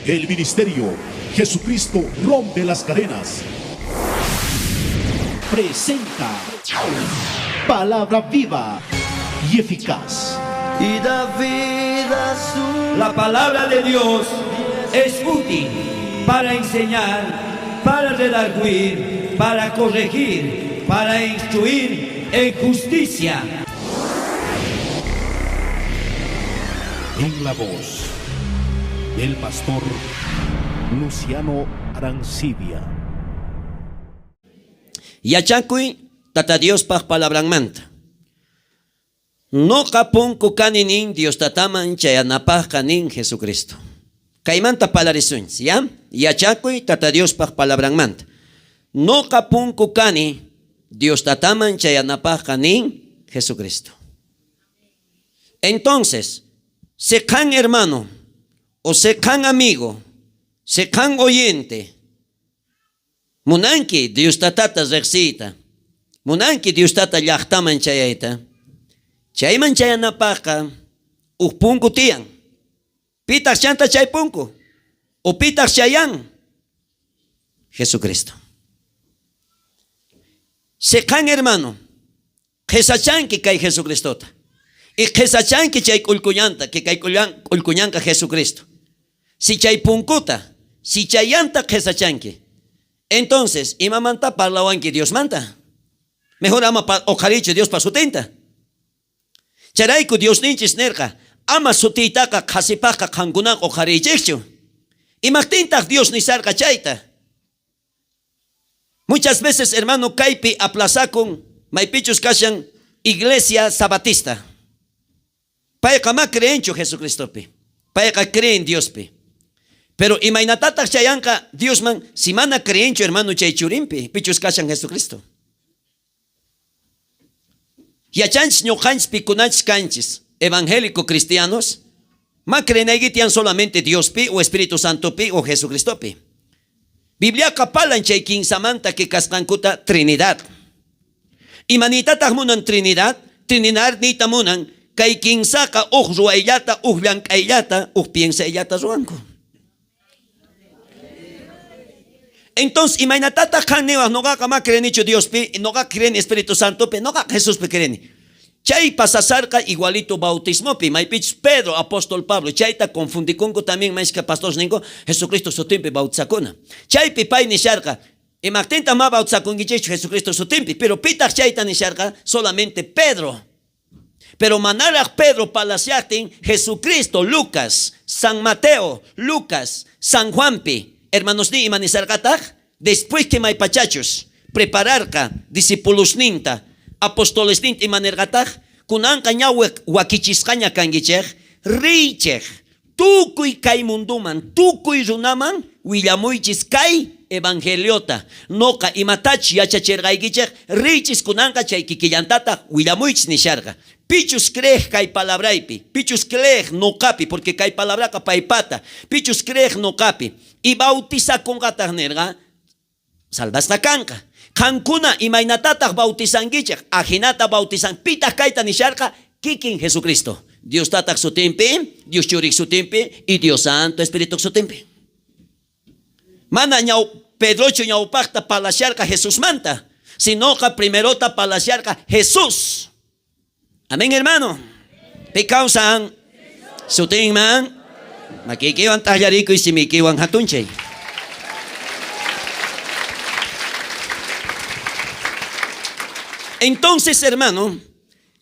El ministerio Jesucristo rompe las cadenas presenta Palabra viva y eficaz. Y da vida su La palabra de Dios es útil para enseñar, para redarguir, para corregir, para instruir en justicia. En la voz del pastor Luciano Arancibia. Yachakuy Tata Diospaj palabranmanta. Noqa punku kani nin Dios Tataman chayanapajqa nin Jesucristo. Kaymanta parlarisunchis, ya? Yachakuy Tata Diospaj palabranmanta. Noqa punku kani Dios Tataman chayanapajqa nin Jesucristo. Entonces, si qan hermano o si qan amigo, si qan oyente, munanki Dios Tatata rejsiyta, munanki Dios Tata llajtaman chayayta, chayman chayanapajqa uj punku tiyan. Pitaq chanta chay punku? O pitaq chayan? Jesucristo. Si qan hermano, qhesachanki kay Jesucristota. Y qhesachanki chay k'ullkuñanta, que kay k'ullkuñanqa Jesucristo. Si chay punkuta, si chayanta qhesachanki, entonces, imamanta parlawanki Diosmanta? Mejor ama oqharichu Diospa sutinta. Chayrayku Diosninchis nerqa, ama sutiytaqa qhasipajqa qankunaqa oqhariychejchu. Imajtintaj Dios nisarqa chayta? Muchas veces, hermano, kaypi aplazakun maypichus kashan iglesia sabatista. Payqa ma creenchu Jesucristopi. Payqa creen Diospi. Pero imaynatataq chayanqa Diosman si mana creenchu, hermano, chay churinpi, pichus kashan Jesucristo. Yachanchis ñuqanchis pikunachis kanchis, evangélico cristianos, ma creenaykitian solamente Diospi o Espíritu Santopi o Jesucristopi. Bibliaqa parlan chay kinsamanta que kasqankuta Trinidad. Imaniytataq munan Trinidad? Trinidad niyta munan kay kinsaqa uj ruwayllata, uj llank'ayllata, uj piensayllata ruwanku. Entonces, imaynatataq qan niwaj, noqaqa ma creenichu Diospi, noqaqa creeni Espíritu Santopi, noqaqa Jesuspi creeni. Chay pasasarqa igualito bautismopi, maypichus Pedro, apóstol Pablo, chayta confundikunku también mayska pastores ninku, Jesucristo sutinpi bautizakuna. Chaypi pay nisharqa, imajtintaj ma bautizakunkichikchu Jesucristo sutinpi, pero pitaq chayta nisharqa? Solamente Pedro. Pero manaraj Pedro parlashajtin, Jesucristo, Lucas, San Mateo, Lucas, San Juanpi, hermanosnin ima nisarqataj? Después que maypachachus prepararqa discipulosninta, apostolesninta ima nerqataj? Kunanqa ña wakichisqaña kankichej, riychej, tukuy kay munduman, tukuy runaman willamuychis kay evangeliota. Noqa imatachus yachacherqaykichej, riychis kunanqa chay kikillantataj willamuychis nisharqa. Pichus creej kay palabraypi, pichus creej noqapi, porque kay palabraqa paypata, pichus creej noqapi, y bautizakunqataj nerqa, salvasqa kanqa. Qankuna imaynatataq bautizankichej, ajinata bautizan. Pitaq kayta nisharqa? Kikin Jesucristo. Dios Tataq sutinpi, Dios Churik sutinpi, y Dios Santo Espíritu sutinpi. Mana ñaw Pedrochu ñawpaqta parlasharqa Jesusmanta, sinoqa primerota parlasharqa Jesús. Amén, hermano. Pi kawsan sutinman makiykiwan t'aqllarikuy, simiykiwan hatunchay. Entonces, hermano,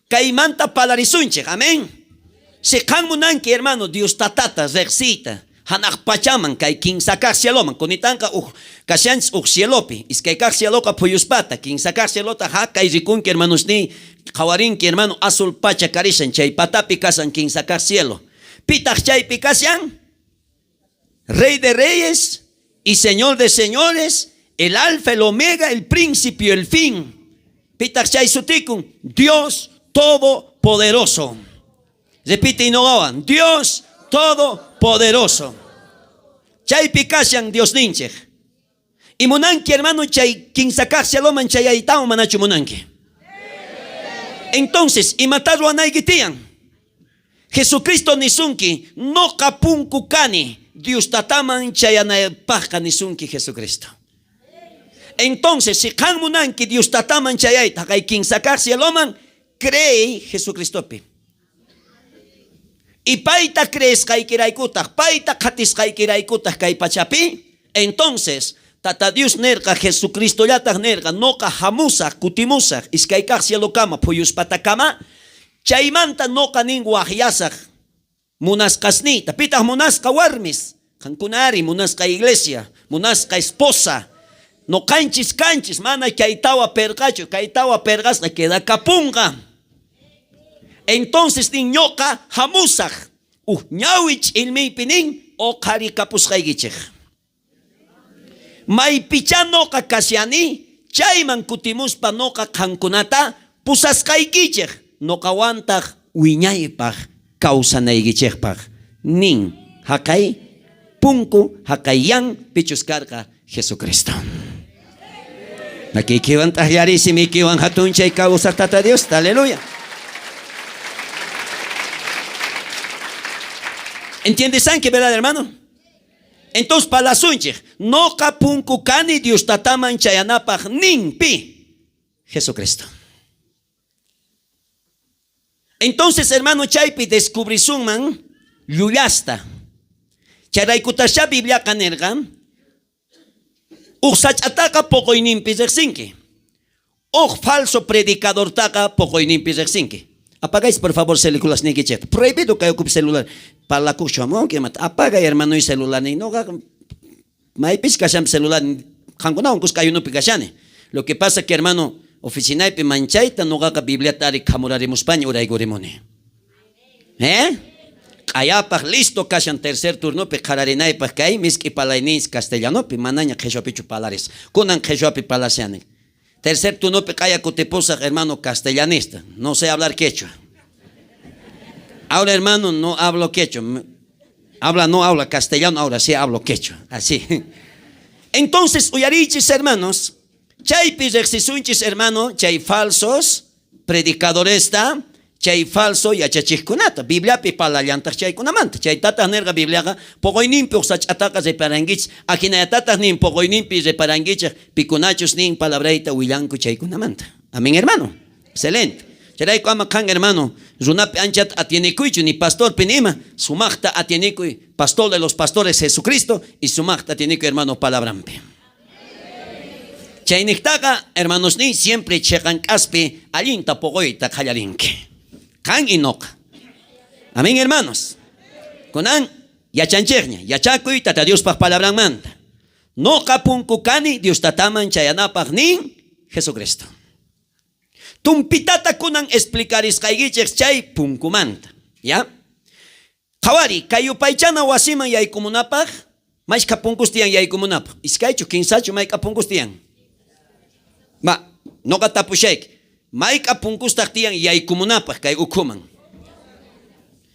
kaymanta parlarisunchej. Amén. Si qan munanki, hermano, Dios Tatata rejsiyta, hanaq pachaman, kay kinsa kaq cieloman, kunitanqa uj kashanchis uj cielopi, iskay kaq cieloqa phuyuspata, kinsa kaq cielota jakay rikunki, hermanosniy, qhawarinki, hermano, azul pacha karishan, chay patapi kashan kinsa kaq cielo. Pitaq chaypi kashan? Rey de reyes y Señor de señores, el alfa, el omega, el principio, el fin. Pitaq chay sutikun? Dios Todopoderoso. Repite y noqawan, Dios Todopoderoso. Chaypi kashan Diosninchej. Y munanki, hermano, chay kinsa kaq cieloman chayaytawan manachu munanki? Entonces, imata ruwanayki tiyan? Jesucristo nisunki, noqa punku kani. Dios Tataman chayanaypajqa nisunki Jesucristo. Entonces, si qan munanki Dios Tataman chayayta, kay kinsa kaj cieloman, creey Jesucristopi. Y payta creesqaykiraykutaj, payta qhatisqaykiraykutaj kay pachapi, entonces Tata Dios nerqa, Jesucristollataj nerqa, noqa jamusaj, kutimusaj, iskay kaj cielokama, phuyuspatakama, chaymanta noqa nin wajyasaj munasqasniyta. Pitaj munasqa warmis? Qankuna ari, munasqa iglesia, munasqa esposa. Noqanchis kanchis, mana kay tawa perqachu, kay tawa perqasqa quedakapunqa. Entonces nin ñoqa jamusaj, uj ñawi ch'ilmiypi nin oqharikapusqaykichej. Maypichá noqa kashani, chayman kutimuspa noqa qankunata pusasqaykichej, noqawantaj wiñaypaj kawsanaykichejpaj, nin jaqay punku, jaqay yan pichus karqa Jesucristo. Makiykiwan t'ajllariy, simiykiwan jatunchay kawsaj Tata Diosta, aleluya. ¿Entiendesanki, verdad, hermano? Entonces palasunchej, noqa punku kani Dios Tataman chayanapaj nin pi? Jesucristo. Entonces, hermano, chaypi descubrisunman llullasta. Chayraykutashá Bibliaqa nerqa, uj sach'ataqa poqoyninpi rejsinki. Uj falso predicadortaqa poqoyninpi rejsinki. Apagáis, por favor, celulasniykichejta. Prohibido kay ukupi celular. Parlakuqchu hamunki imata. Apagay, hermanoy, celularnin. Noqa maypis kashanpi celular. Qankunawan kuska ayunopi kashani. Lo que pasa que, hermano, oficinaypi manchayta noqaqa Bibliata ari khamurarimuspaña uraykurimuni. ¿Eh? Q'ayapaj listo kashan tercer turnopi qhararinaypaj kay misk'i palayninchis castellanopi, manaña qheshwapichu palaris. Kunan qheshwapi palashani. Tercer turnopi q'aya kutipusaj, hermano, castellanista. No sé hablar quechua. Ahora, hermano, no hablo quechua. Habla, no habla castellano, ahora sí hablo quechua. Así. Entonces, uyarichis, hermanos, chaypi rejsisunchis, hermano, chay falsos predicadoresta, chay falso yachachejkunata. Bibliapi parlallantaj chaykunamanta. Chaytataj nerqa Bibliaqa, poqoyninpi uj sach'ataqa reparankichis. Ajinallatataj nin poqoyninpi reparankichej pikunachus nin palabrayta willanku chaykunamanta. Amén, hermano. Excelente. Chayrayku ama qan, hermano, runapi anchata atienekuychu, ni pastorpi ni ima. Sumajta atienekuy pastor de los pastores Jesucristo y sumajta atienekuy, hermano, palabranpi. Chaynejtaqa, hermanosniy, siempre cheqan k'aspi allinta poqoyta qallarinki. Qan y noqa. Amén, hermanos. Kunan yachanchejña, yachakuy Tata Diospaj palabranmanta. Noqa punku kani Dios Tataman chayanapaj nin Jesucristo. Tumpitata kunan explicarisqaykichej chay punkumanta. ¿Ya? Qhawari, kay yupaychana wasiman yaykumunapaj, mashkha punkus tiyan yaykumunapaj? Iskaychu, kinsachu, mayk'a punkus tiyan? Ma, noqa tapushayki, mayk'a punkustaq tiyan yaykumunapaj kay ukhuman?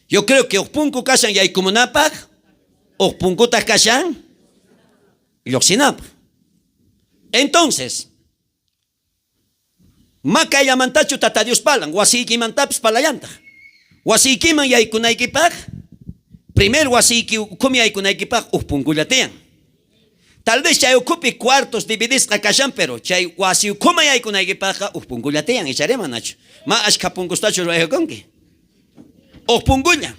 Yo creo que uj punku kashan yaykumunapaj, uj punkutaq kashan llojsinapaj. Entonces, Ma kayllamantachu Tata Dios parlan, wasiykimantapis parlallantaj. Wasiykiman yaykunaykipaj, primer wasiyki ukhumi yaykunaykipaj uj punkulla tiyan. Tal vez chay ukhupi cuartos dividisqa kashan, pero chay wasi ukhuman yaykunaykipajqa uj punkulla tiyan, ichari manachu? Ma ashkha punkustachu ruwaykunki? Uj punkulla.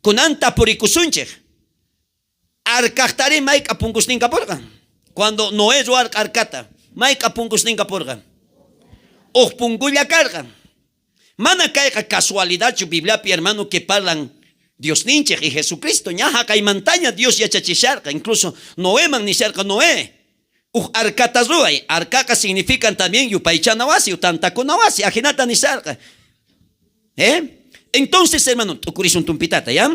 Kunan tapurikusunchej. Arcajtarí mayk'a punkusnin kapurqa? Cuando Noé ruwarqa arcata, mayk'a punkusnin kapurqa? Uj punkulla karqa. Mana kayqa casualidadchu Bibliapi, hermano, que parlan Diosninchej y Jesucristo. Ña jaqaymantaña Dios yachachisharqa, incluso Noeman nisharqa, Noé, uj arcata ruway. Arcaqa significan también yupaychana wasi, tantakuna wasi, ajinata nisharqa. ¿Eh? Entonces, hermano, t'ukurisun tumpitata, ¿ya?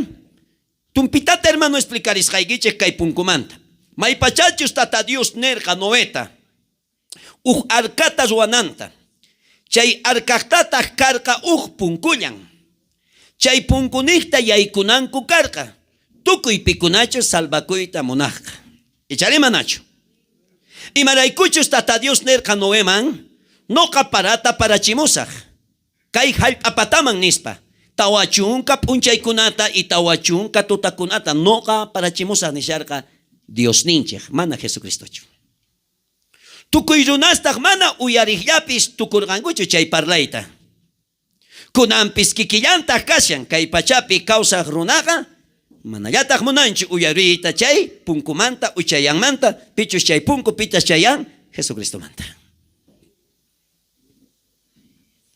Tumpitata, hermano, explicarisqaykichej kay punkumanta. Maypachachus Tata Dios nerqa Noeta uj arcata ruwananta, chay arcajtataj karqa uj punkullan. Chay punkunejta yaykunanku karqa tukuy pikunachus salvakuyta munajqa. Icharí manachu? Imaraykuchus Tata Dios nerqa Noeman, noqa parata parachimusaj kay jallp'a pataman nispa. 40 p'unchaykunata y 40 tutakunata noqa parachimusaj nisharqa Diosninchej, mana Jesucristochu. Tukuy runastaj mana uyarejllapis tukurqankuchu chay parlayta. Kunanpis kikillantaj kashan kay pachapi kawsaj runaqa manallataj munanchu uyariyta chay punkumanta uchayanmanta, pichus chay punku pitas chayan Jesucristomanta.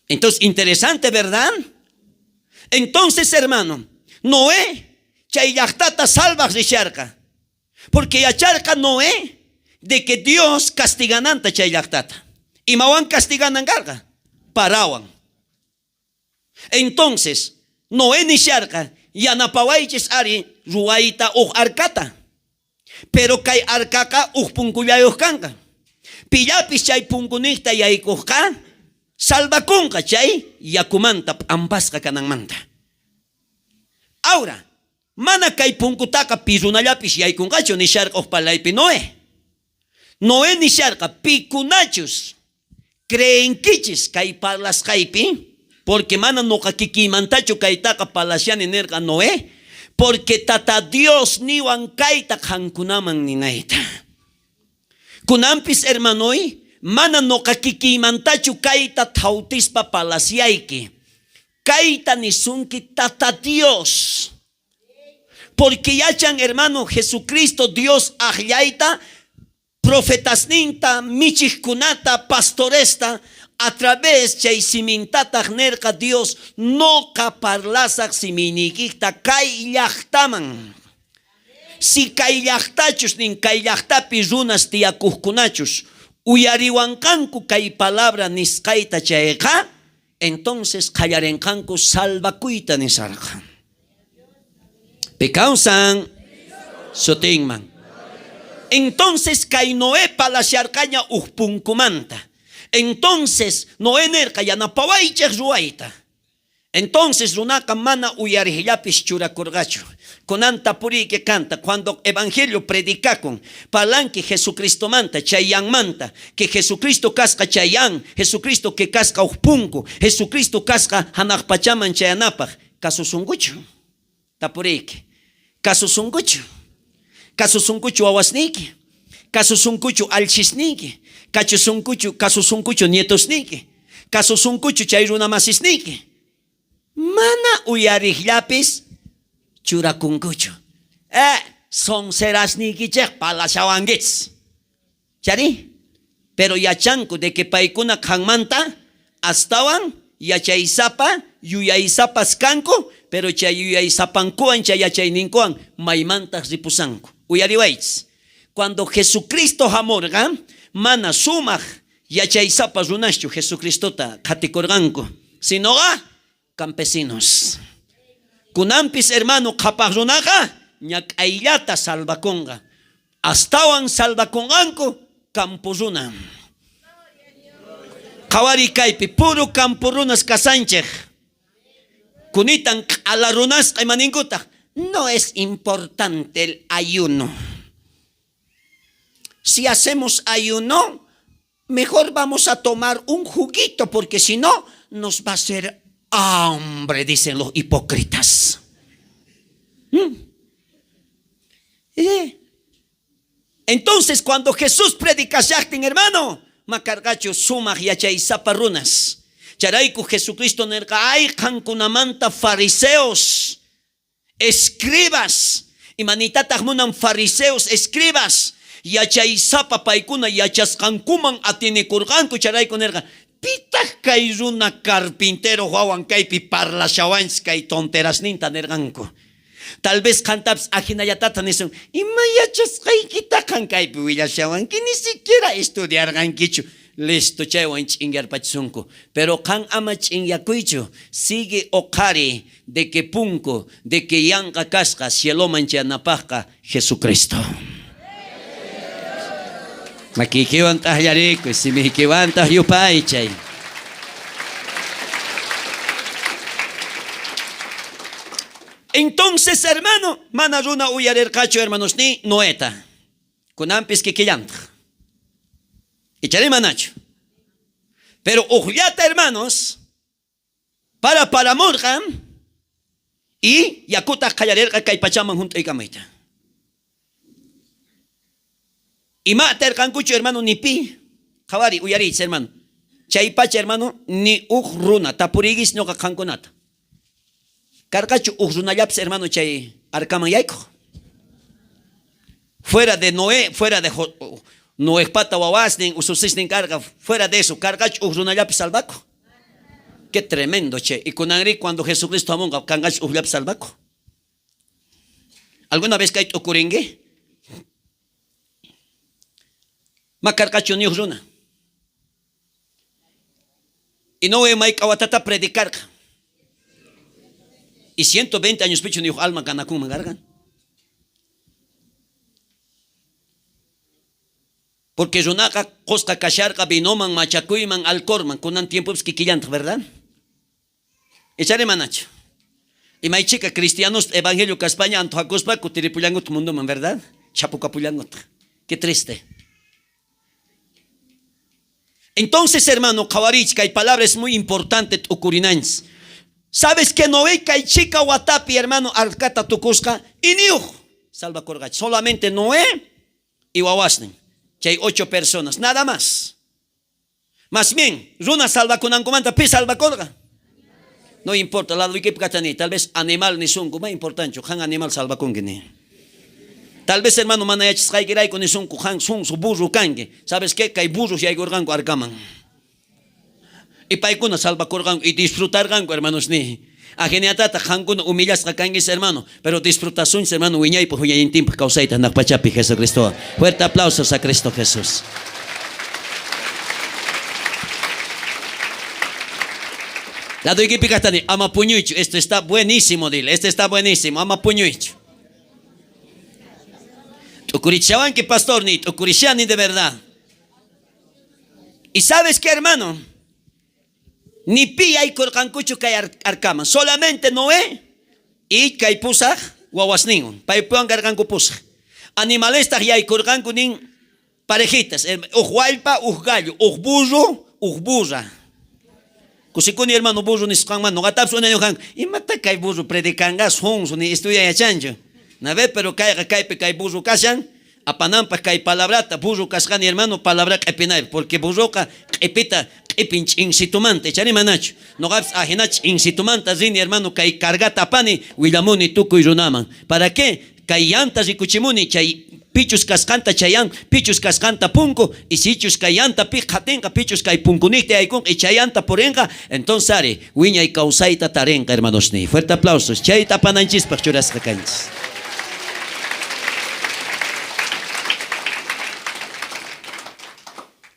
Entonces, interesante, ¿verdad? Entonces, hermano, Noé chay llajtata salvaj risharqa. Porque yacharqa Noé de que Dios castigananta chay llajtata. Imawan castiganan karqa? Parawan. Entonces, Noé nisharqa, yanapawaychis ari ruwayta uj arcata. Pero kay arcaqa uj punkullayoj kanqa. Pillapis chay punkunejta yaykojqa salvakunqa chay yakumanta p'ampasqa kananmanta. Ahora, mana kay punkutaqa pi runallapis yaykunqachu nisharqa uj parlaypi Noé. Noé nisharqa pikunachus creenkichis kay parlasqaypi, porque mana noqa kikiymantachu kaytaqa parlashani nerqa Noé, porque Tata Dios niwan kayta qankunaman ninayta. Kunanpis hermanoy, mana noqa kikiymantachu kayta thawtispa parlasyayki. Kayta nisunki Tata Dios. Porque yachan hermano Jesucristo Dios ajllayta profetasninta, michijkunata, pastoresta, a través chay simintataj nerqa Dios noqa parlasaj simiyniykikta kay llajtaman. Si kay llajtachus nin kay llajtapi runas tiyakujkunachus uyariwanqanku kay palabra nisqayta chayqa, entonces qallarenqanku salvakuyta nisarqa. Pi kawsan sutinman. Entonces kay Noé palasharqaña uj punkumanta. Entonces Noé nerqa yanapawaychej ruwayta. Entonces runaqa mana uyarejllapis churakurqachu. Kunan tapuriyki qanta, cuando evangelio predicakun, parlanki Jesucristomanta, chayanmanta, que Jesucristo kasqa chayan, Jesucristo que kasqa uj punku, Jesucristo kasqa janaj pachaman chayanapaj, kasusunkuchu? Tapuriyki, kasusunkuchu? Kasusunkuchu wawasniyki? Kasusunkuchu allchisniyki? Kachusunkuchu, kasusunkuchu nietosniyki? Kasusunkuchu chay runamasisniyki? Mana uyarejllapis churakunkuchu. Sonserasniykichej parlashawankichis. Chari? Pero yachanku de que paykuna qanmanta astawan yachaysapa, yuyaysapas kanku, pero chay yuyaysapankuwan, chay yachayninkuwan maymantaj ripusanku. Uyariwaychis. Cuando Jesucristo jamorqa, mana sumaj yachaysapa runaschu Jesucristota qhatikurqanku, sinoqa campesinos. Kunanpis hermano qhapaj runaqa ñak'ayllata salvakunqa. Astawan salvakunqanku campo runa. Qhawariy kaypi puro campo runas kasanchej. Kunitan q'ala runasqa imaninkutaj? No es importante el ayuno. Si hacemos ayuno, mejor vamos a tomar un juguito porque si no nos va a hacer hambre, dicen los hipócritas. Entonces, cuando Jesús predicashajtin, hermano, makarqachu sumaj yachaysapa runas. Chayrayku Jesucristo nerqa, ay qankunamanta fariseos, escribas. Imanitataj munan fariseos, escribas? Yachaysapa paykuna yachasqankuman atinikurqanku. Chayrayku nerqa, pitaj kay runa carpintero wawan kaypi parlashawanchis kay tonterasninta nerqanku. Tal vez qantapis ajinallatata nisun, ima yachasqaykita qan kaypi willashawanki, ni siquiera estudiarqankichu. Listo, chaywan ch'inyarpachisunku. Pero qan ama ch'inyakuychu, sigue oqhari de que punku, de que yanqa kasqa cieloman chayanapajqa Jesucristo. Makiykiwan t'ajllarikuy, simiykiwantaj yupaychay. Entonces, hermano, mana runa uyarerqachu, hermanosniy, Noeta. Kunanpis kikillantaj. Icharí manachu. Pero ujllata, hermanos, para paramorqa. Y yakutaj qallarerqa kay pachaman junt'aykamuyta. Ima aterqankuchu hermano ni pi? Qhawari, uyariychis hermano. Chay pacha hermano ni uj runa tapuriykichis ñoqa qankunata. Karqachu uj runallapis hermano chay arcaman yaykoj? Fuera de Noé, fuera de Noejpata wawasnin, ususisnin karqa, fuera de eso, karqachu uj runallapis salvakoj? Qué tremendo, che. Y kunanrí cuando Jesucristo hamunqa, kanqachu ujllapis salvakoj? Alguna vez kay t'ukurinki? Ma karqachu ni uj runa. Y Noé mayk'a watata predicarqa. Y 120 añospichu ni uj alma ganakunman karqan. Porque runaqa qosqa kasharqa vinoman, machakuyman, alcoholman. Kunan tiempopis kikillantaj, verdad? Ichari manachu? Y may chhika cristianos evangelio kaspaña antojakuspa kutiripullankutaj mundoman, verdad? Chhapukapullankutaj. Qué triste. Entonces, hermano, qhawariychis, kay palabra es muy importante t'ukurinanchis. ¿Sabes que Noé kay chhika watapi, hermano, arcata tukusqa? Y ni uj salvakorqachu. Solamente Noé y wawasnin. Chay ocho personas, nada más. Más bien, runa salvakunankumanta pi salvakorqa? No importa, ladoykipi kachani, tal vez animal nisunku, ma importanchu, qan animal salvakunki ni. Tal vez hermano mana yachasqaykirayku nisunku, qan sonso burro kanki. ¿Sabes qué? Kay burros yaykurqanku arcaman. Y paykuna salvakurqanku y disfrutarqanku, hermanos ni. Ajinatataq qankuna humillasqa kankichis, hermano, pero disfrutasunchis, hermano, wiñaypaj wiñaynintinpaj kawsayta janaj pachapi Jesucristowan. Fuerte aplausos a Cristo Jesús. Ladoykipi kajta ni, ama puñuychu, esto está buenísimo, dile, esto está buenísimo, ama puñuychu. T'ukurishawanki, pastor, ni t'ukurishani de verdad. Y sabes qué, hermano, ni pi yaykorqankuchu kay arcaman, solamente Noé y kay pusaj wawasninwan, paypiwan karqanku pusaj. Animalestaj yaykorqanku nin parejitas, uj wallpa, uj gallo, uj burro, uj burra. Kusikuni hermano burro nisqanman, noqatapis unay ñoqanku, imata kay burro predicanqa, sonso, ni estudia yachanchu. Na ve, pero kayqa kaypi kay burro kashan, apananpaj kay palabrata, burro kasqani hermano, palabra q'epinaypaj, porque burroqa q'epita q'epin ch'insitumanta, ichari manachu? Noqapis ajina ch'insitumanta rini hermano, kay cargata apani, willamuni tukuy runaman. ¿Para qué? Kay yanta rikuchimuni, chay pichus kasqanta chayan, pichus kasqanta punku, y sichus kay yanta pi qhatinqa, pichus kay punkunijta yaykunqa, y chay yanta purinqa, entonces ari, wiñay kawsayta tarinqa, hermanosniy. Fuerte aplausos. Chayta apananchispaj churasqa kanchis.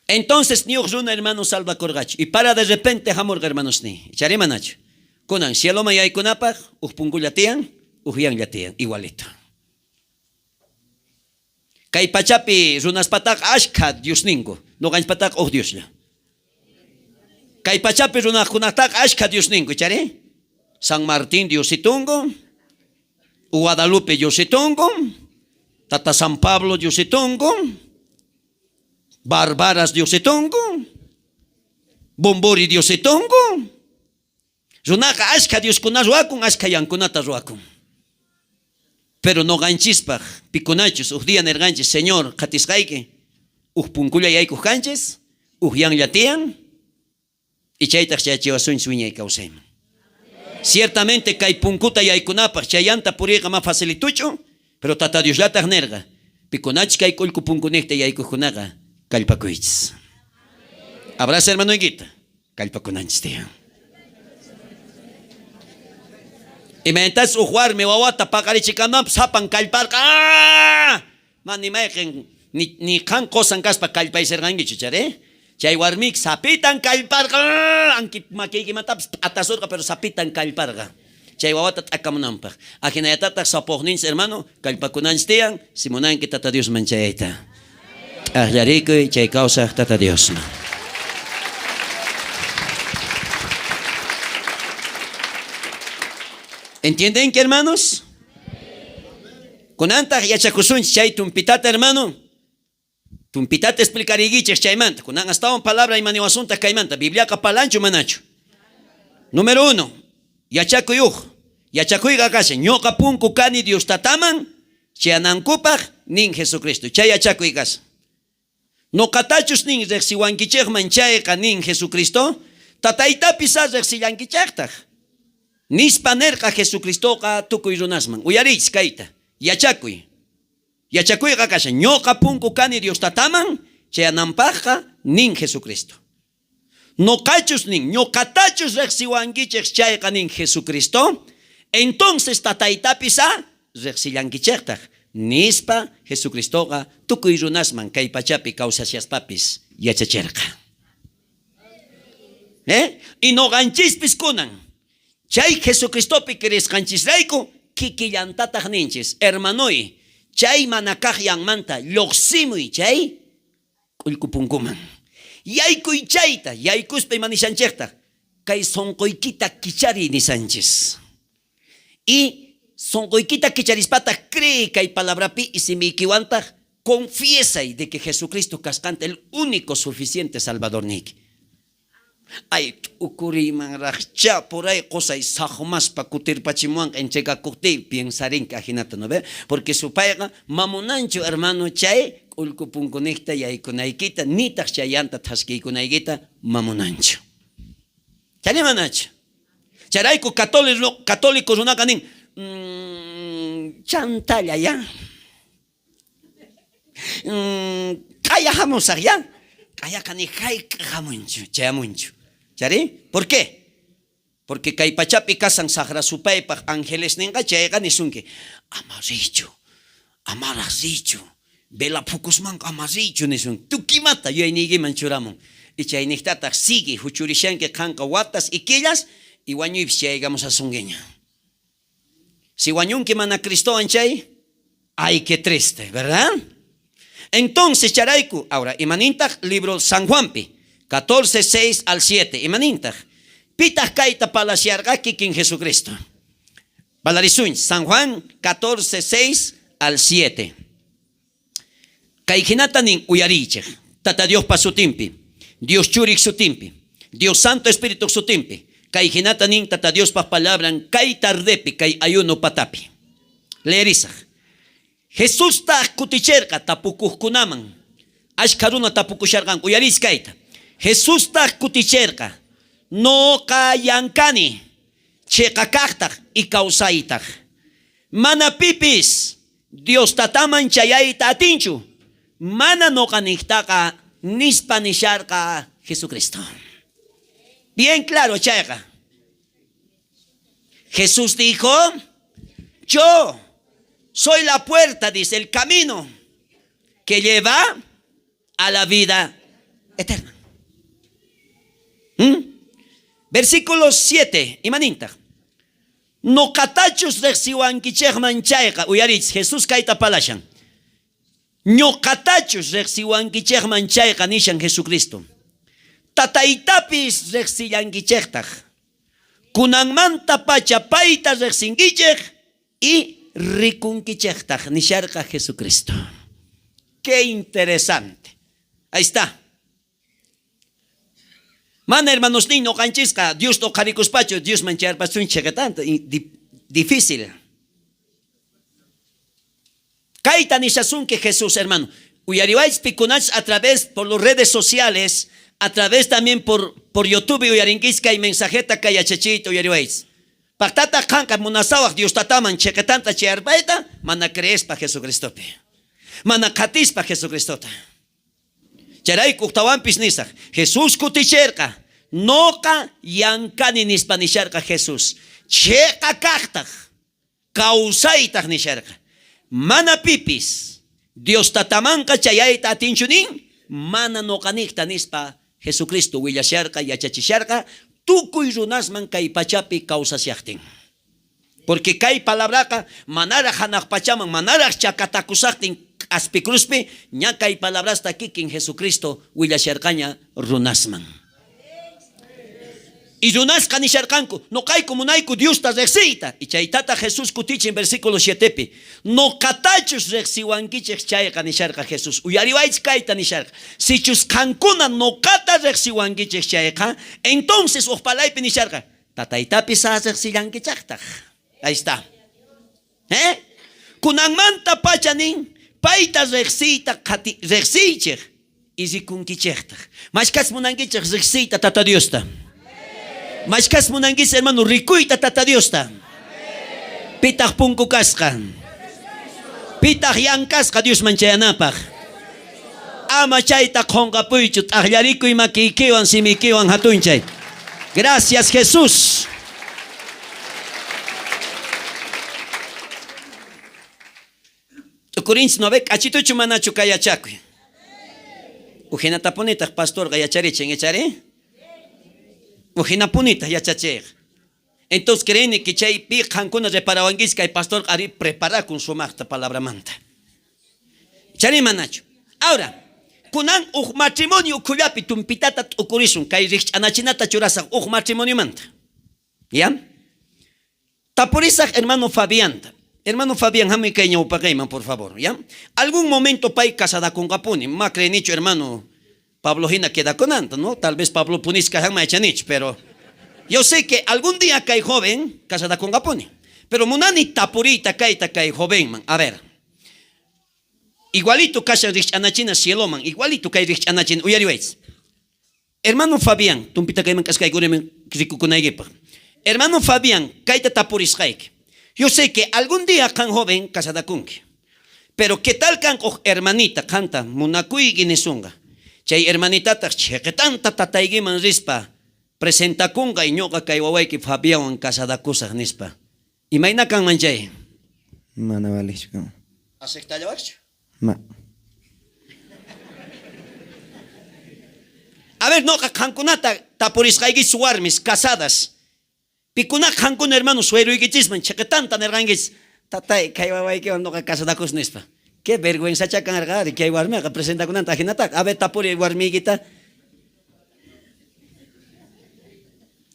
Entonces ni uj runa hermano salvakorqachu. Y para de repente jamorqa hermanosniy. Ichari manachu? Kunan cieloman yaykunapaj uj punkulla tiyan, uj yanlla tiyan, igualito. Kay pachapi runaspataqa ashkha diosninku, noqanchpataqa uj Dioslla. Kay pachapi runakunataqa ashkha diosninku, ichari? San Martín diositunku, Guadalupe diositunku, Tata San Pablo diositunku, Barbaras diositunku, Bombori diositunku. Runaqa ashkha dioskuna ruwakun, ashkha yankunata ruwakun. Pero noqanchispaj, pikunachus uj día nerqanchis, Señor, qhatisqayki, uj punkulla yaykuj kanchis, uj yanlla tiyan, y chaytaj chayachiwasunchis wiñay kawsayman. Ciertamente kay punkuta yaykunapaj chay yanta puriyqa ma facilituchu, pero Tata Diosllataj nerqa, pikunachus kay k'ullku punkunejta yaykojkunaqa kallpakuychis. Abraza hermanoykita. Kallpakunanchis tiyan. Imaynatachus uj warmi wawata paqarichikananpaj sapan kallparqa, ¡ah! Ma ni mayqen ni, ni qan qosan kaspa kallpayserqankichu, chari? Chay warmik sapitan kallparqa, ¡ah! Anki makiykimatapis p'atasurqa, pero sapitan kallparqa. Chay wawata t'akamunanpaj. Ajinallatataj sapojninchis hermano, kallpakunanchis tiyan, si munanki Tata Diosman chayayta. T'ajllarikuy chay kawsaj Tata Diosman. ¿Entiendenki, hermanos? Kunantaj yachakusunchis chay tumpitata, hermano. Tumpitata explicariykichej chaymanta. Kunan astawan palabra imaniwasuntaj kaymanta. Bibliaqa parlanchu manachu? Número uno, yachakuy uj. Yachakuyqa kashan, ñoqa punku kani Dios Tataman chayanankupaj, nin Jesucristo. Chay yachakuy kashan. Noqatachus nin rejsiwankichejman chayqa, nin Jesucristo, Tataytapis á rejsillankichejtaj. Nispa nerqa Jesucristoqa tukuy runasman. Uyariychis kayta, yachakuy. Yachakuyqa kashan, ñoqa punku kani Dios Tataman chayananpajqa, nin Jesucristo. Noqachus nin, ñoqatachus rejsiwankichej chayqa, nin Jesucristo, entonces Tataytapis á rejsillankichejtaj, nispa Jesucristoqa tukuy runasman kay pachapi kawsashaspapis yachacherqa. ¿Eh? Y noqanchispis kunan chay Jesucristopi creesqanchisrayku kikillantataj ninchis, hermanoy, chay mana kaj yanmanta llojsimuy chay k'ullku punkuman. Yaykuy chayta, yaykuspa ima nishanchejtaj, kay sonqoykita kichariy nishanchis. Y sonqoykita kicharispataj creey kay palabrapi y simiykiwantaj confiesay de que Jesucristo kasqanta el único suficiente Salvadorniyki. Ay, t'ukuriymanrajchá por ahí qosay sajmaspa kutirpachimuwanqa entregakojtiy, piensarinki ajinata, ¿no ve? Porque supayqa mamunanchu, hermano, chay k'ullku punkunejta yaykunaykita, nitaj chay yanta thaskiykunaykita mamunanchu. Chayri manachu? Chayrayku católico runaqa nin, chantalla ya. Q'aya jamusaj ya. Q'ayaqa ni jayk'aj jamunchu, chayamunchu. Chayri? ¿Por qué? Porque kay pachapi kasan sajra supaypaj angelesnenqa chayqa nisunki, ama riychu, amaraj riychu, vela phukusmanqa ama riychu nisunki. Tukimata yuyayniykiman churamun. Y chaynejtataj sigue juchurishanki qanqa watas y killas y wañuypis chayaykamushasunkiña. Si wañunki mana Cristowan chay, ay qué triste, ¿verdad? Entonces chayrayku, ahora, imanintaj libro San Juanpi, 14, 6 al 7, imanintaj? Pitaj kayta palasharqa kikin Jesucristo. Palarisunchis, San Juan 14, 6 al 7. Kay jinata nin, uyariychej, Tata Diospa sutinpi, Dios Churej sutinpi, Dios Santo Espíritoj sutinpi, kay jinata nin Tata Diospa palabran kay tardepi, kay ayuno patapi. Leerisaj. Jesustaj kuticherqa tapukojkunaman. Ashkha runa tapukusharqanku. Uyariychis kayta. Jesustaj kuticherqa, Noqa llankani, cheqa kajtaj y kawsaytaj. Mana pipis Dios Tataman chayayta atinchu, mana noqanejtaqa, nispa nisharqa Jesucristo. Bien claro chayqa. Jesús dijo, yo soy la puerta, dice, el camino que lleva a la vida eterna. Versículo 7, imanintaj? Noqatachus rejsiwankichejman chayqa, uyariychis, Jesús kayta palashan. Ñoqatachus rejsiwankichejman chayqa, nishan Jesucristo. Tataytapis rejsillankichejtaj. Kunanmantapacha payta rejsinkichej y rikunkichejtaj, nisharqa Jesucristo. Qué interesante. Ahí está. Mana hermanosníy noqanchisqa Diosta oqharikuspachu Diosman chayarpasunchis cheqetanta, difícil. Kayta nishasunki Jesús, hermano. Uyariwaychis pikunachus a través por las redes sociales, a través también por YouTube uyarinkichis kay mensajeta, kay yachachiyta uyariwaychis. Pajtataj qanqa munasawaj Dios Tataman cheqetanta chayarpayta, mana creespa Jesucristopi. Mana qhatispa Jesucristota. Chayrayku ujtawanpis nisaj, Jesús kuticherqa, noqa llankani nispa nisharqa Jesús. Cheqa kajtaj, kawsaytaj nisharqa. Mana pipis Dios Tatamanqa chayayta atinchu nin, mana noqanejta nispa Jesucristo willasharqa, yachachisharqa tukuy runasman kay pachapi kawsashajtin. Porque kay palabraqa manaraj janaj pachaman, manaraj chakatakushajtin k'aspi cruzpi, ña kay palabrasta kikin Jesucristo willasharqaña runasman. Y runasqa nisharqanku, noqayku munayku Diosta rejsiyta. Y chaytataj Jesús kutichin versículo 7pi. Noqatachus rejsiwankichej chayqa, nisharqa Jesús. Uyariwaychis kayta nisharqa. Sichus qankuna noqata rejsiwankichej chayqa, entonces uj palaypi nisharqa, Tataytapis rejsillankichejtaj. Ahí está. ¿Eh? Kunanmantapacha nin, payta rejsiyta qhati rejsiychej y rikunkichejtaj. Mashkhas munankichej rejsiyta Tata Diosta. Mashkhas munankichej hermano rikuyta Tata Diosta. Pitaj punku kasqa? Pitaj yan kasqa Diosman chayanapaj? Ama chayta qonqapuychu, t'ajllarikuy makiykiwan simiykiwan jatunchay. Gracias Jesús. T'ukurinchis no ve k'achituchu manachu kay yachakuy. Ujinatapunitaj pastorqa yacharichin, ichari? Ujinapunitaj yachacheyqa. Entonces creeni que chaypi qankuna reparawankichis kay pastorqa ari preparakun sumajta palabramanta. Chari manachu. Ahora, kunan uj matrimonio ukhullapi tumpitata t'ukurisun kay rijch'anachinata churasaj uj matrimoniomanta. Ya? Tapurisaj hermano Fabianta. Hermano Fabián, hamuy kay ñawpaqeyman, por favor. ¿Ya? Algún momento pay casadakonqapuni. Ma creenichu, hermano Pablo hina quedakunanta, ¿no? Tal vez Pablo punis kashanman yachanichu, pero yo sé que algún día kay joven casadakonqapuni. Pero munani tapuriyta kayta kay jovenman. A ver. Igualito kashan rijch'anachina cieloman, igualito kay rijch'anachina. Uyariwaychis. Hermano Fabián, tumpita kayman k'askaykuriman rikukunaykipaj. Hermano Fabián, kayta tapurisqayki. Yo sé que algún día qan joven casadakunki. Pero ¿qué tal kan uj hermanita qanta munakuyki nisunqa? Chay hermanitataj chhiqitanta tataykiman rispa presentakunqa y ñoqa kay wawayki Fabianwan casadakusaj nispa. Imayna kanman chay? Mana valejchu kanman. Aceptallawajchu? Ma. A ver, noqa qankunata tapurisqaykichis warmis casadas. Pikuna qankuna hermano sueruykichisman chhiqitanta nerqankichis, tatay, kay wawaykiwan noqa casadakus nispa. Qué vergüenzacha kanarqa ari kay warmiqa presentakunanta ajinataqa. A ver, tapuriy warmiykita.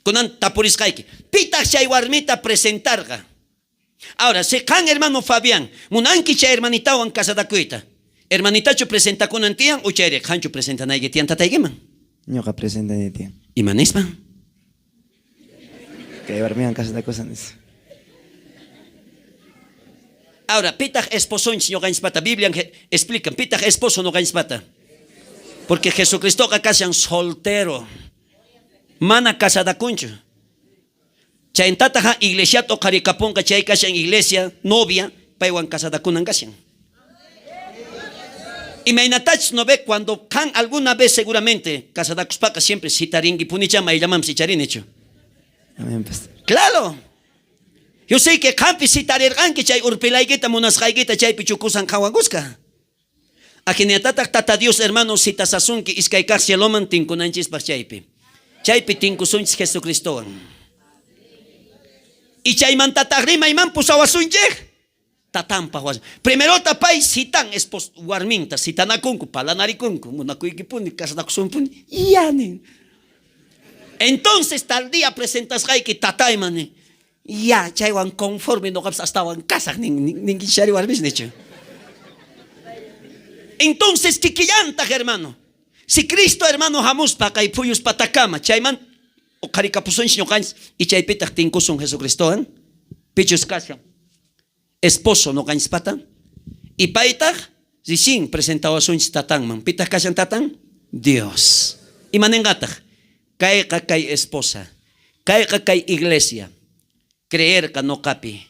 Kunan tapurisqayki. Pitaq chay warmita presentarqa? Ahora, si qan hermano Fabián munanki chay hermanitawan casadakuyta, hermanitachu presentakunan tiyan o chayri qanchu presentanayki tiyan tataykiman? Ñoqa presentanay tiyan. Ima nispa? Kay warmiwan casadakusan nispa. Ahora, pitaq esposonchis ñoqanchispata? Biblian explican, pitaq esposo ñoqanchispata? Porque Jesucristoqa kashan soltero. Mana casadakunchu. Chayntataqa iglesiata oqharikaponqa, chay kashan iglesia, novia, paywan casadakunan kashan. Imaynatachus no ve cuando qan alguna vez seguramente casadakuspaqa siempre citarinki-punichá mayllamanpis icharinichu. Amén, pastor. Claro. Yo sé que qanpis citarirqanki chay urpilaykita munasqaykita chaypi chukusan qanwan kuska. Ajinatataj Tata Dios hermano citasasunki iskay kaj cieloman tinkunanchispaj chaypi. Chaypi tinkusunchis Jesucristowan. Y chaymantatajrí mayman pusawasunchej? Tatanpaj wasin. Primerota pay citan espos warminta, citanakunku, palanarikunku, munakuykipuni, casanakusunpuni. Ya nin. Entonces tal día presentasqayki tatayman nin. Ya, chaywan conforme noqapis astawan kasaj nin, ninkichari warmis nichu. Entonces kikillantaj hermano. Si Cristo hermano hamuspa kay phuyus patakama, chayman oqharikapusunchis ñoqanchis y chaypitaj tinkusun Jesucristowan, pichus kashan esposo noqanchispata y paytaj recién presentawasunchis tatanman. Pitaj kashan tatan? Dios. Ima nenqataj? Kayqa kay esposa, kayqa kay iglesia, creerqa noqapi,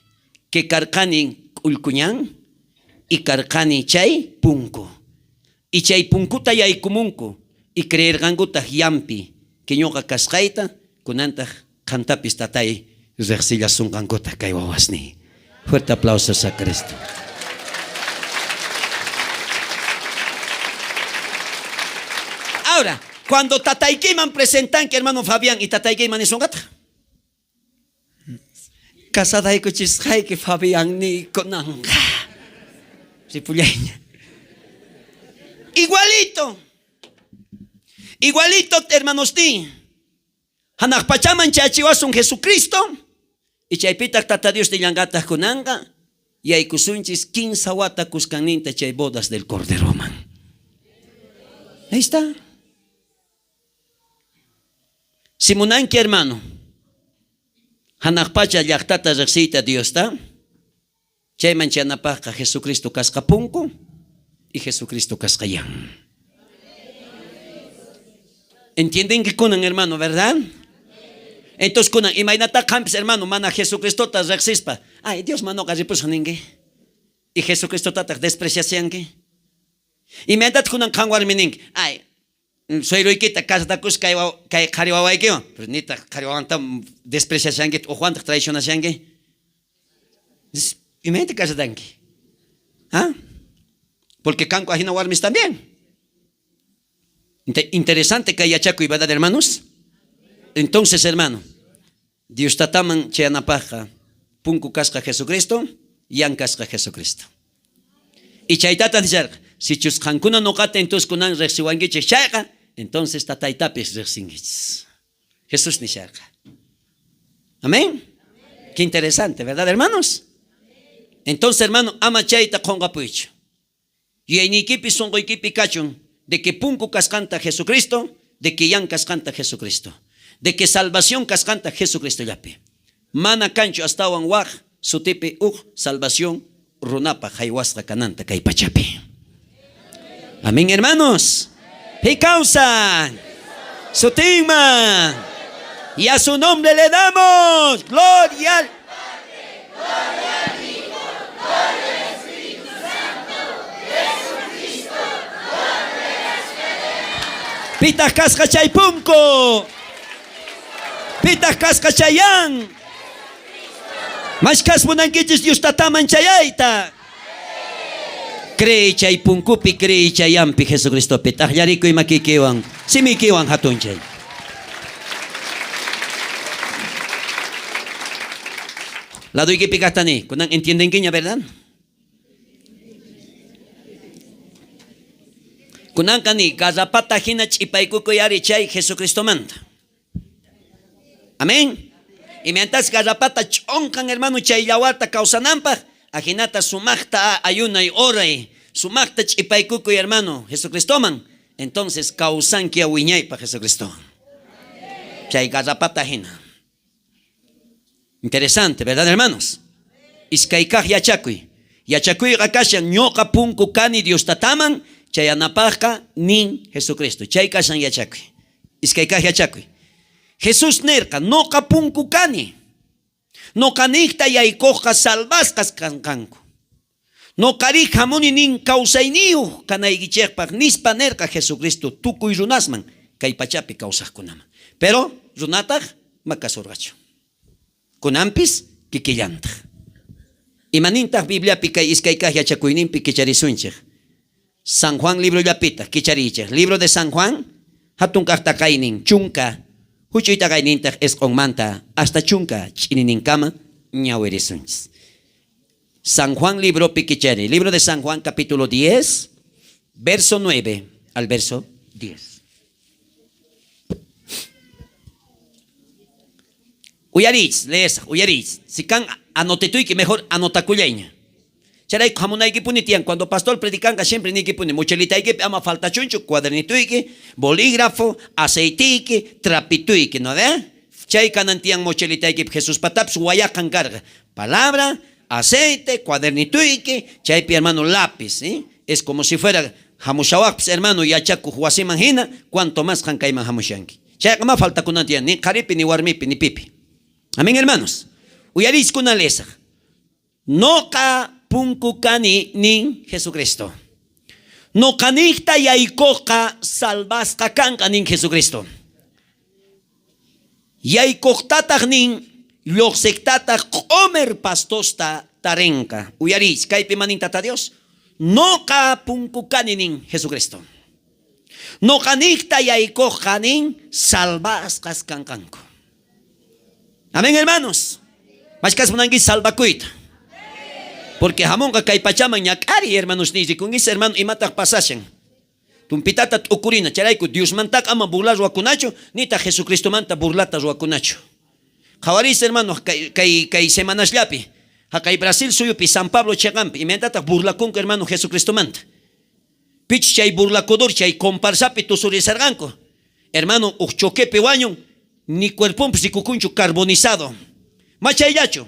que karqani k'ullkuñan y karqani chay punku. Y chay punkuta yaykumunku y creerqankutaj yampi que ñoqa kasqayta, kunantaj qantapis tatay rejsillasunqankutaj kay wawasniy. Fuerte aplausos a Cristo. Ahora, cuando tataykiman presentanki hermano Fabián y tataykiman nisunqataj. Casadaykuchisqayki Fabián niykunanqa. Ripullayña. Igualito. Igualito, hermanosniy. Hanaq pachaman chayachiwasun Jesucristo. Y chaypitaj Tata Dios nillanqataj kunanqa yaykusunchis kinsa wata kuskanninta chay bodas del Corderoman. Ahí está. Si munanki hermano, Janaj pacha llajtata rejsiyta Diosta? Chayman chayanapajqa Jesucristo kasqa punku y Jesucristo kasqa yan. Entiendenki kunan, hermano, verdad? Entonces kunan, imaynatá qampis, hermano, mana Jesucristota rejsispa, ay, Dios manoqa ripusaj ninki? Y Jesucristotataj despreciashanki? Imaynatataj kunan qan warmi ninki, ay, suegroykita casatakuspa kay, kay qhari wawaykiwan, pero nitaj qhari wawanta despreciashanki, ujwantaj traicionashanki? Imaynata casatanki? ¿Ah? Porque kanku ajina warmis también. Interesante kay yachakuy, ¿verdad, hermanos? Entonces, hermano, Dios tataman chayanapajqa punku kasqa Jesucristo, yan kasqa Jesucristo. Y chaytata nisharqa, sichus qankuna noqata entonces kunan rejsiwankichej chayqa, entonces tataytapis rejsinkichis. Jesús nisharqa. Amén. Qué interesante, ¿verdad, hermanos? Entonces, hermano, ama chayta qonqapuychu. Yuyayniykipi sonqoykipi kachun de que punku kasqanta Jesucristo, de que yan kasqanta Jesucristo, de que salvación kasqanta Jesucristollapi. Mana kanchu astawan waj sutipi uj salvación runapaj jaywasqa kananta kay pachapi. Amén, hermanos. Pi kawsan sutinman. Y a su nombre le damos gloria al Pitaj kasqa chay punku? Pitaj kasqa chayan? Mashkhas munankichis Dios tataman chayayta? Creey chay punkupi, creey chayampi Jesucristopi. T'ajllarikuy makiykiwan, simiykiwan jatunchay. Ladoykipi kajta niy, kunan entiendenkiña, verdad? Kunanqa niy, garrapata jina ch'ipaykukuy ari chay Jesucristomanta. Amén. Imaynatachus garrapata ch'onqan hermano chay yawarta kawsananpaj, ajinata sumajta ayunay oray, sumajta ch'ipaykukuy hermano Jesucristoman, entonces kawsanki wiñaypaj Jesucristowan. Chay garrapata jina. Interesante, ¿verdad, hermanos? Iskay kaj yachakuy. Yachakuyqa kashan ñoqa punku kani Dios tataman chayanapajqa nin Jesucristo. Chay kashan yachakuy. Iskay kaj yachakuy. Jesús nerqa, noqa punku kani. Noqanejta yaykojqa salvasqas kanqanku. Noqarí jamuni nin kawsayniyoj kanaykichejpaj nispa nerqa Jesucristo tukuy runasman kay pachapi kawsajkunaman. Pero runataj ma kasorqachu. Kunanpis kikillantaj. Imanintaj Bibliapi kay iskay kaj yachakuyninpi kicharisunchej? San Juan librollapitaj kichariychej. Libro de San Juan, jatun kaj taqaynin chunka, juch'uy taqaynintaj isq'onmanta hasta chunka ch'inininkama ñawirisunchis. San Juan libropi kichariy. Libro de San Juan capítulo 10, verso 9 al verso 10. Uyariychis, leesaj, uyariychis. Si kan anotetuyki, mejor anotakullayña. Chayrayku jamunaykipuni tiyan. Cuando pastor predicanqa, siempre niykipuni, mochilitaykipi ama faltachunchu cuadernituyki, bolígrafo, aceitiyki, trapituyki, ¿no ve? Chay kanan tiyan mochilitaykipi Jesuspatapis wayaqan karqa. Palabra, aceite, cuadernituyki, chaypi hermano lápiz, ¿sí? Es como si fuera jamushawajpis hermano yachakuj wasiman jina, cuanto más qan kayman jamushanki. Chayqa ma faltakunan tiyan, ni qharipi, ni warmipi, ni pipi. Amén, hermanos. Uyariychis kunan leesaj. Noqa punku kani nin Jesucristo. Noqanejta yaykojqa salvasqa kanqa nin Jesucristo. Yaykojtataj nin llojsejtataj q'omer pastosta tarenqa. Uyariychis, kaypi ma nin Tata Dios. Noqa punku kani nin Jesucristo. Noqanejta yaykojqa nin salvasqas kanqanku. Amén, hermanos. Mashkhas munankichis salvakuyta. Porque jamonqa kay pachaman ñak'ariy, hermanos, niy rikunkichis, hermano, imataj pasashan. Tumpitata t'ukurina, chayrayku Diosmantaqa ama burla ruwakunachu, nitaj Jesucristomanta burlata ruwakunachu. Qhawariychis, hermano, kay semanasllapi, jaqay Brasil suyupi, San Pablo cheqanpi, imaynatataj burlakunku, hermano, Jesucristomanta. Pichus chay burlakudor chay comparsapi tusurisarqanku. Hermano, uj choquepi wañun, ni cuerponpis rikukunchu carbonizado. Machayllachu.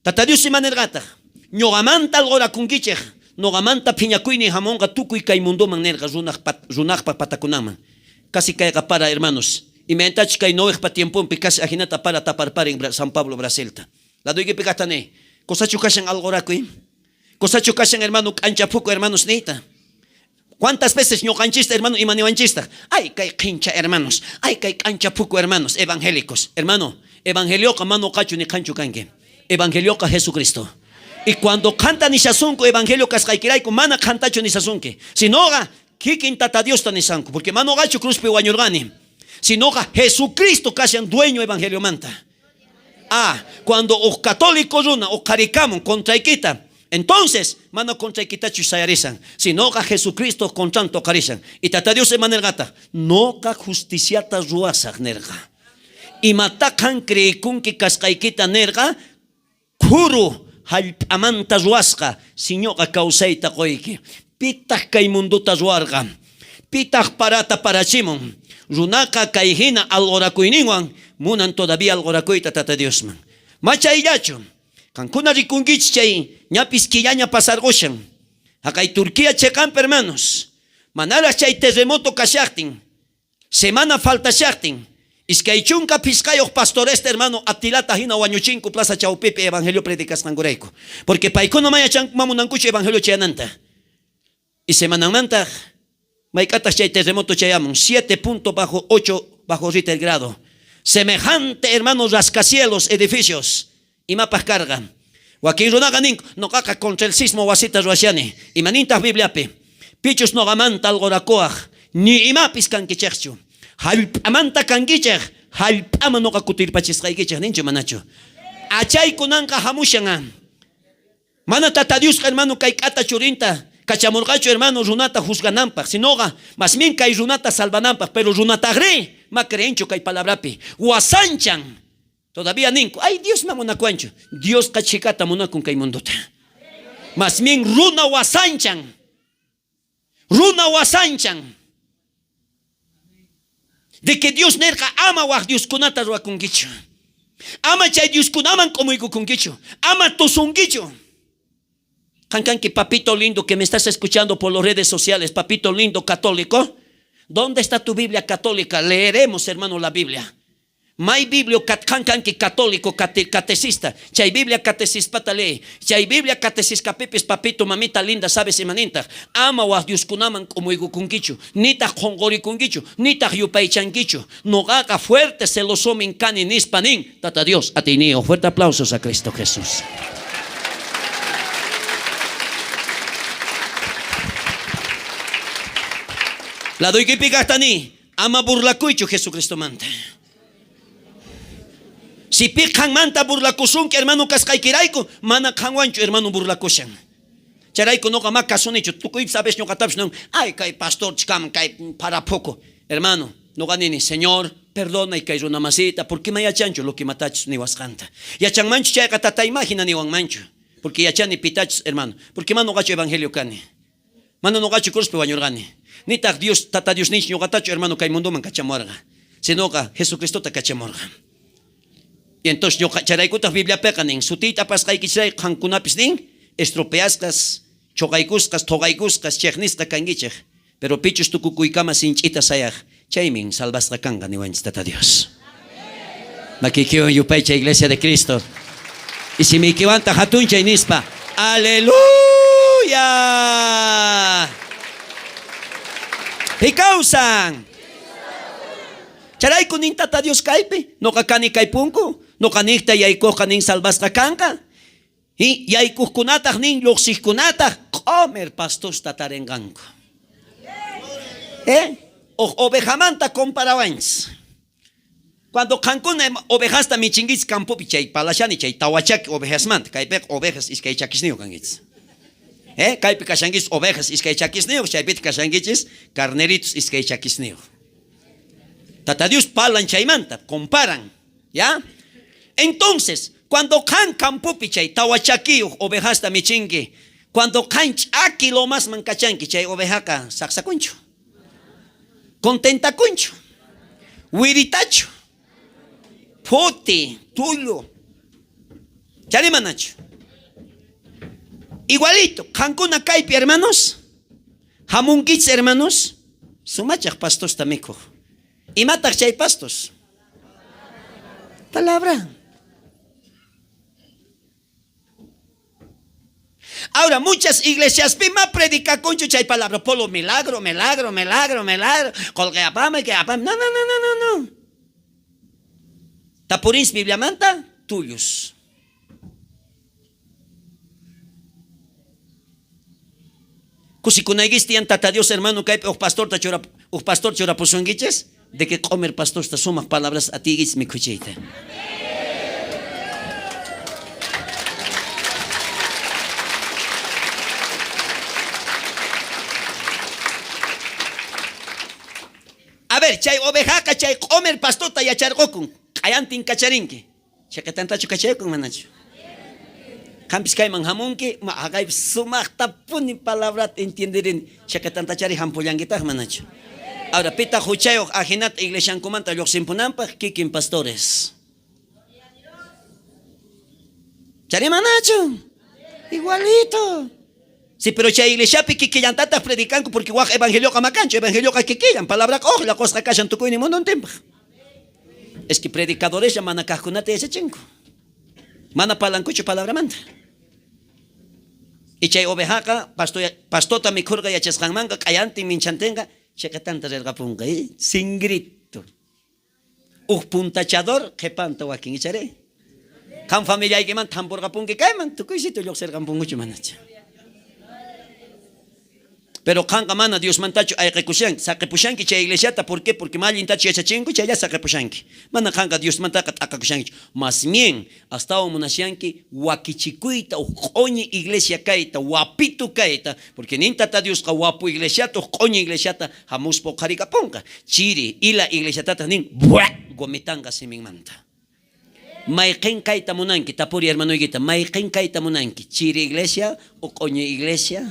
Tata Dios ima nerqataj? Ñoqamanta alqorakunkichej, noqamanta phiñakuyniy jamonqa tukuy kay mundoman nerqa runajpa patakunaman. Casi kayqa para, hermanos. Imaynatachus kay Noejpa tiemponpi casi ajinata para taparparin San Pablo Brasilta. Ladoykipi kajta niy, Cosachu kashan alqorakuy? Cosachu kashan, hermano, k'ancha phuku, hermanos, niyta? ¿Cuántas veces ñoqanchista, hermano, ima niwanchistaq? Ay, kay qhincha hermanos, ay, kay k'ancha phuku hermanos, evangélicos. Hermano, evangelioqa mana noqachu ni qanchu kanki. Evangelioqa Jesucristo. Y cuando qanta nishasunku evangelio kasqaykirayku, mana qantachu nisasunki, sinoqa kikin Tata Diosta nisanku, porque mana noqachu cruzpi wañurqani, sinoqa Jesucristo kashan dueño evangeliomanta. Ah, cuando uj católico runa uqharikamun contraykita, entonces mana contraykitachu sayarisan, sinoqa Jesucristo contranta uqharishan. Y Tata Dios ima nerqataj? Noqa justiciata ruwasaj nerqa. Imatá qan creekunki kasqaykita nerqa? Khuru jallp'amanta ruwasqa, si ñoqa kawsayta qoyki. Pitaj kay mundota ruwarqa? Pitaj parata parachimun? Runaqa kay jina alqorakuyninwan munan todavía alqorakuyta Tata Diosman. Machayllachu. Qankuna rikunkichis chay ñapis killaña pasarqoshan. Jaqay Turquía cheqanpi, hermanos. Manaraj chay terremoto kashajtin, Semana faltashajtin, 25 pastoresta hermano Atilata jina wañuchinku plaza chawpipi evangelio predicasqankurayku. Porque paykuna ma yachanku, ma munankuchu evangelio chayananta. Y semananmantaj, mayk'ataj chay terremoto chayamun, 7 punto bajo 8 bajo Richter grado. Semejante, hermano, rascacielos, edificios. Imapaj karqa? Wakin runaqa ninku, Noqaqa contra el sismo wasita ruwashani. Imanintaj Bibliapi? Pichus noqamanta alqorakuwaj, ni imapis kankichejchu. Jallp'amanta kankichej, jallp'aman noqa kutirpachisqaykichej, ninchu manachu? Achay kunanqa jamushan. A. Mana Tata Diosqa, hermano, kay k'ata churinta kachamorqachu, hermano, runata juzgananpaj, sinoqa más bien kay runata salvananpaj. Pero runatajrí ma creenchu kay palabrapi. Wasanchan. Todavía ninku, ay Dios ma munakuwanchu. Diosqa chhikata munakun kay mundota. Más bien runa wasanchan. Runa wasanchan. De que Dios nerqa ama waj dioskunata ruwakunkichu. Ama chay dioskunaman k'umuykukunkichu. Ama tusunkichu. Qan kanki papito lindo que me estás escuchando por las redes sociales, papito lindo católico. ¿Dónde está tu Biblia católica? Leeremos, hermano, la Biblia. May Biblia qan kanki católico catecista. Chay Biblia catecispata leey. Chay Biblia cateciskapipis papito, mamita linda, sabes imanintaj. Ama waj dioskunaman k'umuykukunkichu, nitaj qonqorikunkichu, nitaj yupaychankichu. Noqaqa fuerte celosomin kani nispa nin Tata Dios atiyniyoj. Fuerte aplausos a Cristo Jesús. Ladoykipi kajta niy, ama burlakuychu Jesucristomanta. Si pi qanmanta burlakusunki hermano kasqaykirayku, mana qanwanchu hermano burlakushan. Chayrayku noqa ma kasunichu, tukuypis a veces ñoqatapis nin, ay kay pastor chkam kay parapuku. Hermano, noqa nini, Señor, perdonay kay runa masiyta, porque ma yachanchu lo que imatachus niwasqanta. Yachanmanchu chayqa tatay ma jina niwanmanchu, porque yachani pitachus, hermano, porque ma noqachu evangelio kani. Mana noqachu cruzpi wañurqani. Nitaq Dios, Tata Diosninchik ñoqatachu, hermano, kay mundoman kachamuwarqa, sinoqa Jesucristota kachamurqa. Y entonces ñoqa chayraykutaq Bibliapiqa nin, sutiyta apasqaykichirayku qankunapis nin, estropeasqas, choqaykusqas, thoqaykusqas, chejnisqa kankichej. Pero pichus tukukuykama sinch'ita sayaj, chaymin salvasqa kanqa niwanchis Tata Dios. Makiykiwan yupaychay Iglesia de Cristo. Y simiykiwantaq jatunchay nispa, Aleluya! Pi kawsan? Chayrayku nin Tata Dios kaypi, noqa kani kay punku, noqa nejta yaykojqa nin salvasqa kanqa. Yaykojkunataj nin llojsejkunataj q'omer pastosta tarenqanku. Uj ovejamanta comparawanchis. Cuando qankuna ovejasta michinkichis campopi chay palashani chay tawa chaki ovejasmanta, kaypeqa ovejas iskay chakisniyoj kankichis. Kaypi kashankichis ovejas iskay chakisniyoj, chaypitaj kashankichis carneritos iskay chakisniyoj. Tata Dios parlan chaymanta, comparan. ¿Ya? Entonces, cuando qan campopi chay tawa chakiyoj ovejasta michinki, cuando qan ch'aki lomasman kachanki, chay ovejaqa sajsakunchu, contentakunchu, wiritachu, phuti, tullu. Chari manachu? Igualito, qankuna kaypi hermanos, hamunkichis hermanos, sumachaj pastosta mikhuj. Imataj chay pastos? Palabra. Ahora, muchas iglesiaspi ma predicakunchu chay palabra. Polo milagro, milagro, milagro, milagro. Qolqe apame, que apame. No, no, no, no, no, no. Tapurins Bibliamanta, tullus. Kusikunaykis tiyan Tata Dios hermano kaypi uj pastorta chura uj pastor churapusunkichis de que q'omer pastorta sumaq palabras atiykichis mikhuchiyta. A ver, chay ovejaqa chay q'omer pastota yacharqokun, q'ayantin kacharinki. Cheqetantachu kachaykun manachu? Qampis kayman hamunki, ma haqaypis sumaqtapuni palabrata entienderini. Cheqetantachari hampullankitaq manachu? Ahora, pitaq huchayuq ajinata iglesiankumanta lluqsimpunanpaq? Kikin pastores. Chari manachu? Igualito. Sí, pero chay iglesiapi kikillantataq predicanku porque waj evangelioqa makanchu, evangelioqa kikillan, palabraqa ujlla qosqa kashan tukuynin mundontinpaq. Es que predicadoreslla mana kajkunata yachachinku. Mana parlankuchu palabramanta. Y chay ovejaqa pasto, pastota mikhurqa yachasqanmanqa q'ayantin minchantinqa cheqetanta rirqapunqa, eh? Sin grito. Uj puntachador qhepanta wakin icharí. Qan familiaykiman thampurqapunki kayman, tukuy sitio llojserqampunkuchu manachu. Pero qanqa mana Diosmantachu ayqekushanki, saqepushanki chay iglesiata, ¿por qué? Porque ma allintachu yachachinku, chaylla saqepushanki. Mana qanqa Diosmantaqa t'aqakushankichu. Más bien, astawan munashanki wakichikuyta, uj q'oñi iglesia kayta, wapitu kayta, porque nin Tata Diosqa wapu iglesiata, uj q'oñi iglesiata hamuspa uqharikaponqa. Chiri, ila iglesiatataj nin, buah, gomitanqa siminmanta. Mayqen kayta munanki? Tapuri hermanoykita, mayqen kayta munanki? Chiri iglesia o q'oñi iglesia?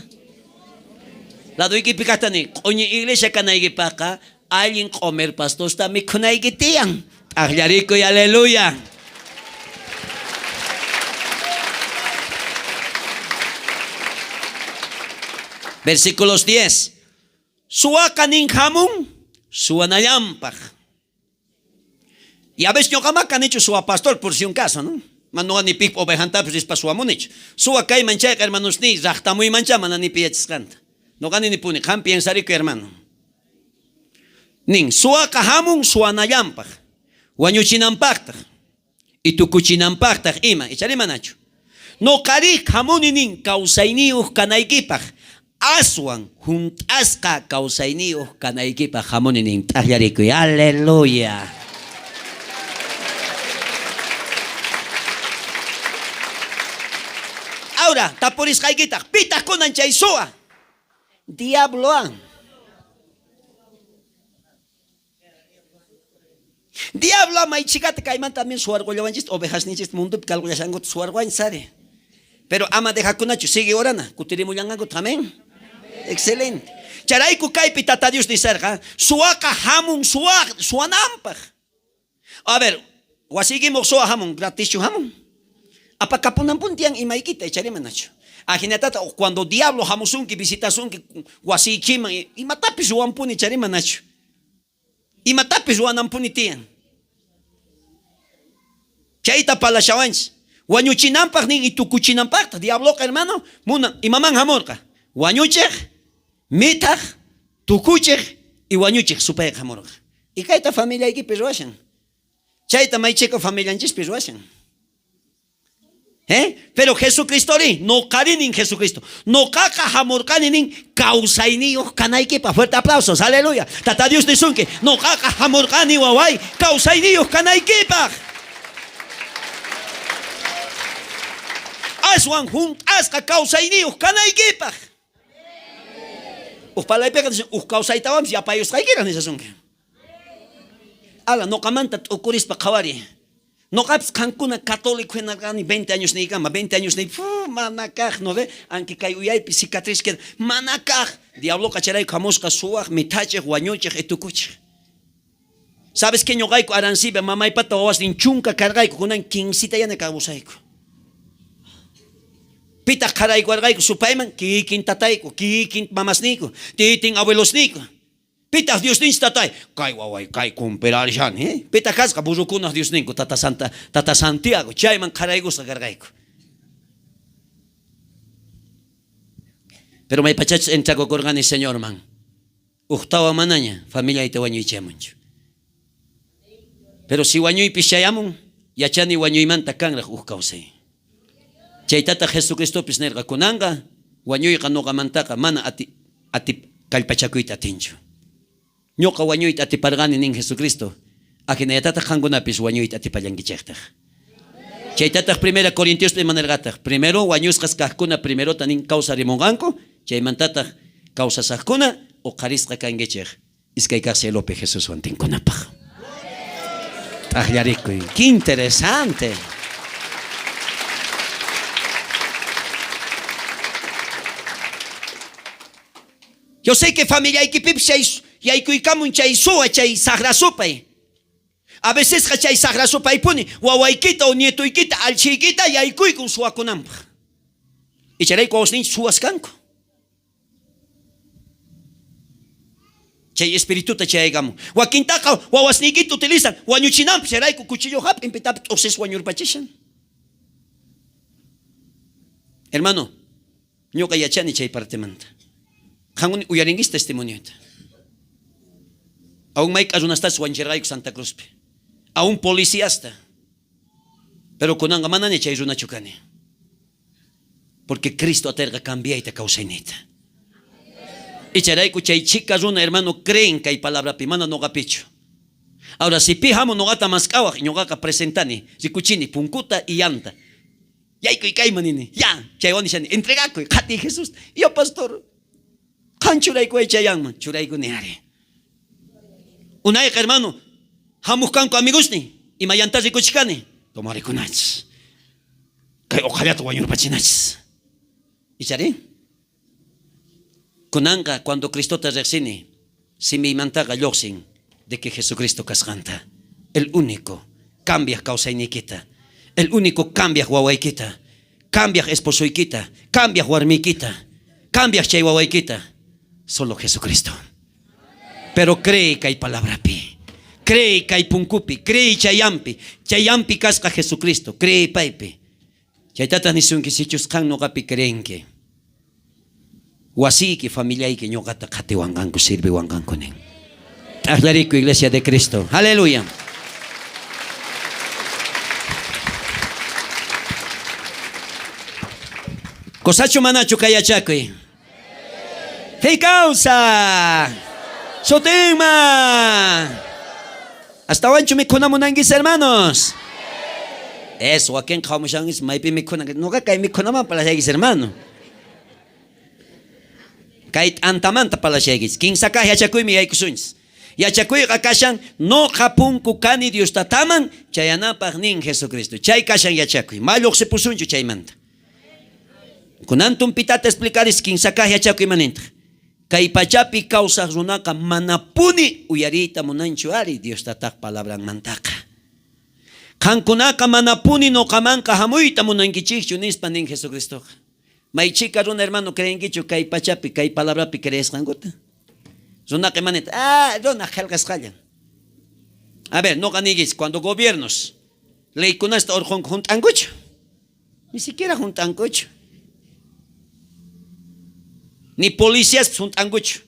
Ladoykipi kajta ni, q'oñi iglesia kanaykipajqa allin q'omer pastosta mikhunayki tiyan. T'ajllarikuy, aleluya. Versículos 10. Suwaqa nin jamun suwanallanpaj. Y a veces ñoqa kanichu suwa pastor por si un caso, ¿no? Ma noqa ni pip ovejantapis rispa suwamunichu. Suwa kayman chayqa hermanosniy rajtamuymancha mana ni pi yachasqanta. Noqa nini puni, qan piensarikuy hermano. Nin, suwaqa hamun suwanallanpaj, wañuchinanpajtaj, y tukuchinanpajtaj ima, ichari manachu? Noqarí jamuni nin kawsayniyuq kanaykipaj, aswan junt'asqa kawsayniyuq kanaykipaj jamuni nin. T'ajllarikuy, aleluya. Ahora, tapurisqaykitaj, pitaj kunan chay suwa? Diabloa. Diablo may chhikata kaymanta también suwarqollawanchista, ovejasninchista mundopi kalqollashankuta suwarqowanchis ari. Pero ama dejakunachu, sigue orana, kutirimullanqankuta, amén. Excelente. Chayrayku kaypi Tata Dios nisarqa, suwaqa hamun suwa suwananpaj. A ver, wasiykimuq suwa hamun, gratischu hamun? Apakapunanpuni tiyan imaykita, ichari manachu? Ajinatata cuando diablo hamusunki, visitasunki wasiykiman, imatapis ruwanpuni, ichari manachu? Imatapis ruwananpuni tiyan. Chayta parlashawanchis. Wañuchinanpaj nin y tukuchinanpajtaj. Diabloqa, hermano, munan imaman jamorqa. Wañuchej, mithaj, tukuchej y wañuchej supayqa jamorqa. Y kayta familiaykipi ruwashan. Chayta may chhika familianchispi ruwashan. ¿Eh? Pero Jesucristori, noqari nin Jesucristo. Noqaqa jamurqani nin kawsayniyuq kanaykipaq. Fuerte aplausos, aleluya. Tata Dios nisunki, noqaqa jamurqani waway kawsayniyuq kanaykipaq. Aswan junt'asqa kawsayniyuq kanaykipaq. Uj parlaypiqa nisun, uj kawsaytawanpis yapayusqaykiraj nisasunki. Ala, noqamanta t'ukurispa qhawariy. Noqapis qankuna católico jina kani 20 añosniykama, 20 añosniy, fu, mana kaj, no ve? Aunque kay uyaypi cicatriz queda, mana kaj. Diabloqa chayrayku jamusqa suwaj, mithachej, wañuchej y tukuchej. ¿Sabes qué? Ñoqayku Arancibia mamaypata wawasnin chunka karqayku, kunan quincitayana kawsayku. Pitaj qharaykuwarqayku supayman? Kikin tatayku, kikin mamasniyku, titin abuelosniyku. Pitaj Diosninchis tatay? Kay waway, kay cumperarishani. Eh? Pitaj kasqa burrukunaj Diosninku, tata, Santa, tata Santiago. Chayman qharaykusqa karqayku. Pero maypachachus entrakukorqani Señorman, ujtawan manaña familiayta wañuychamunchu. Pero si wañuypis chayamun, yachani wañuymanta kanraj uj kawsay. Chaytataj Jesucristopis nerqa, kunanqa wañuyqa noqamantaqa mana ati, ati kallpachakuyta atinchu. Ñoqa wañuyta atiparqani nin Jesucristo, ajinallatataj qankunapis wañuyta atipallankichejtaj. Chaytataj Primera Corintiospi ima nerqataj, primero wañusqas kajkuna primerota nin kawsarimonqanku, chaymantataj kawsasajkuna oqharisqa kankichej iskay kaj cielopi Jesuswan tinkunapaj. T'ajllarikuy. ¡Qué interesante! Yo sé que familiaykipipis chay yaykuykamun chay suwa, chay sajra supay. A vecesqa chay sajra supaypuni wawaykita o nietoykita, allchhiykita yaykuykun suwakunanpaj. Icharayku wawasninchis suwas kanku. Chay espirituta chayaykamun. Wakintaqa wawasniykita utilizan wañuchinanpaj, chayrayku cuchillo jap'in pitapis t'uqsis wañurpachishan. Hermano, ñuqa yachani chay partemanta. Qankuna uyarinkichis testimonioyta. Aún mayk'a runastachus wañucherqayku Santa Cruzpi. Aún policiasta. Pero kunanqa manaña chay runachu kani. Porque Cristo aterqa cambiayta kawsayniyta. Y chayrayku chay chhika runa hermano creen kay palabrapi, mana noqapichu. Ahora si pi jamun noqata mask'awaj, ñoqaqa presentani, rikuchini punkuta y yanta. Yaykuy kayman nini, ya, chaywan nishani, entregakuy, qhatiy Jesús. Yo pastor, qan churaykuway chayanman, churaykuni ari. Unayqa hermano, jamuj kanku amigosniy, ima yanta rikuchikani, tomarikunachis. Kay oqhallata wañurpachinachis. Icharí? Kunanqa cuando Cristota rejsini, simiymantaqa llojsin de que Jesucristo kasqanta. El único cambiaj kawsayniykita, el único cambiaj wawaykita, cambiaj esposoykita, cambiaj warmiykita, cambiaj chay wawaykita, solo Jesucristo. Pero cree kay palabrapi, cree kay punkupi, cree chayampi, chayampi kasqa Jesucristo, cree paypi. Chaytataj nisunki, sichus qan noqapi creenki, wasiyki, familiayki ñoqata qhatiwanqanku, sirviwanqanku nin. T'ajlariku Iglesia de Cristo. Aleluya. Kosachu manachu kay yachakuy? Fe kawsa. Sutinman. Astawanchu mikhuna munankis, hermanos? Eso, wakin qhawamushankis maypi mikhuna. Noqa kay mikhunaman palashaykis, hermano. Kay t'antamanta palashaykis. Kinsa kaj yachakuymi yaykusunchis. Yachakuyqa kashan, noqa punku kani Dios Tataman chayanapaj nin Jesucristo. Chay kashan yachakuy. Ma llojsipusunchu chaymanta. Kunan tumpitata explicaris kinsa kaj yachakuy imanintaj. Kay pachapi kawsaj runaqa manapuni uyariyta munanchu ari Dios Tataj palabranmantaqa. Qankunaqa manapuni noqamanqa jamuyta munankichijchu nispa nin Jesucristoqa. May chhika runa hermano creenkichu kay pachapi kay palabrapi creesqankuta? Runaqa imanita, ah, runaj qhelqasqallan. A ver, noqa niykichis, cuando gobiernos leykunasta orqhonku junt'ankuchu? Ni siquiera junt'ankuchu. Ni policiaspis junt'ankuchu.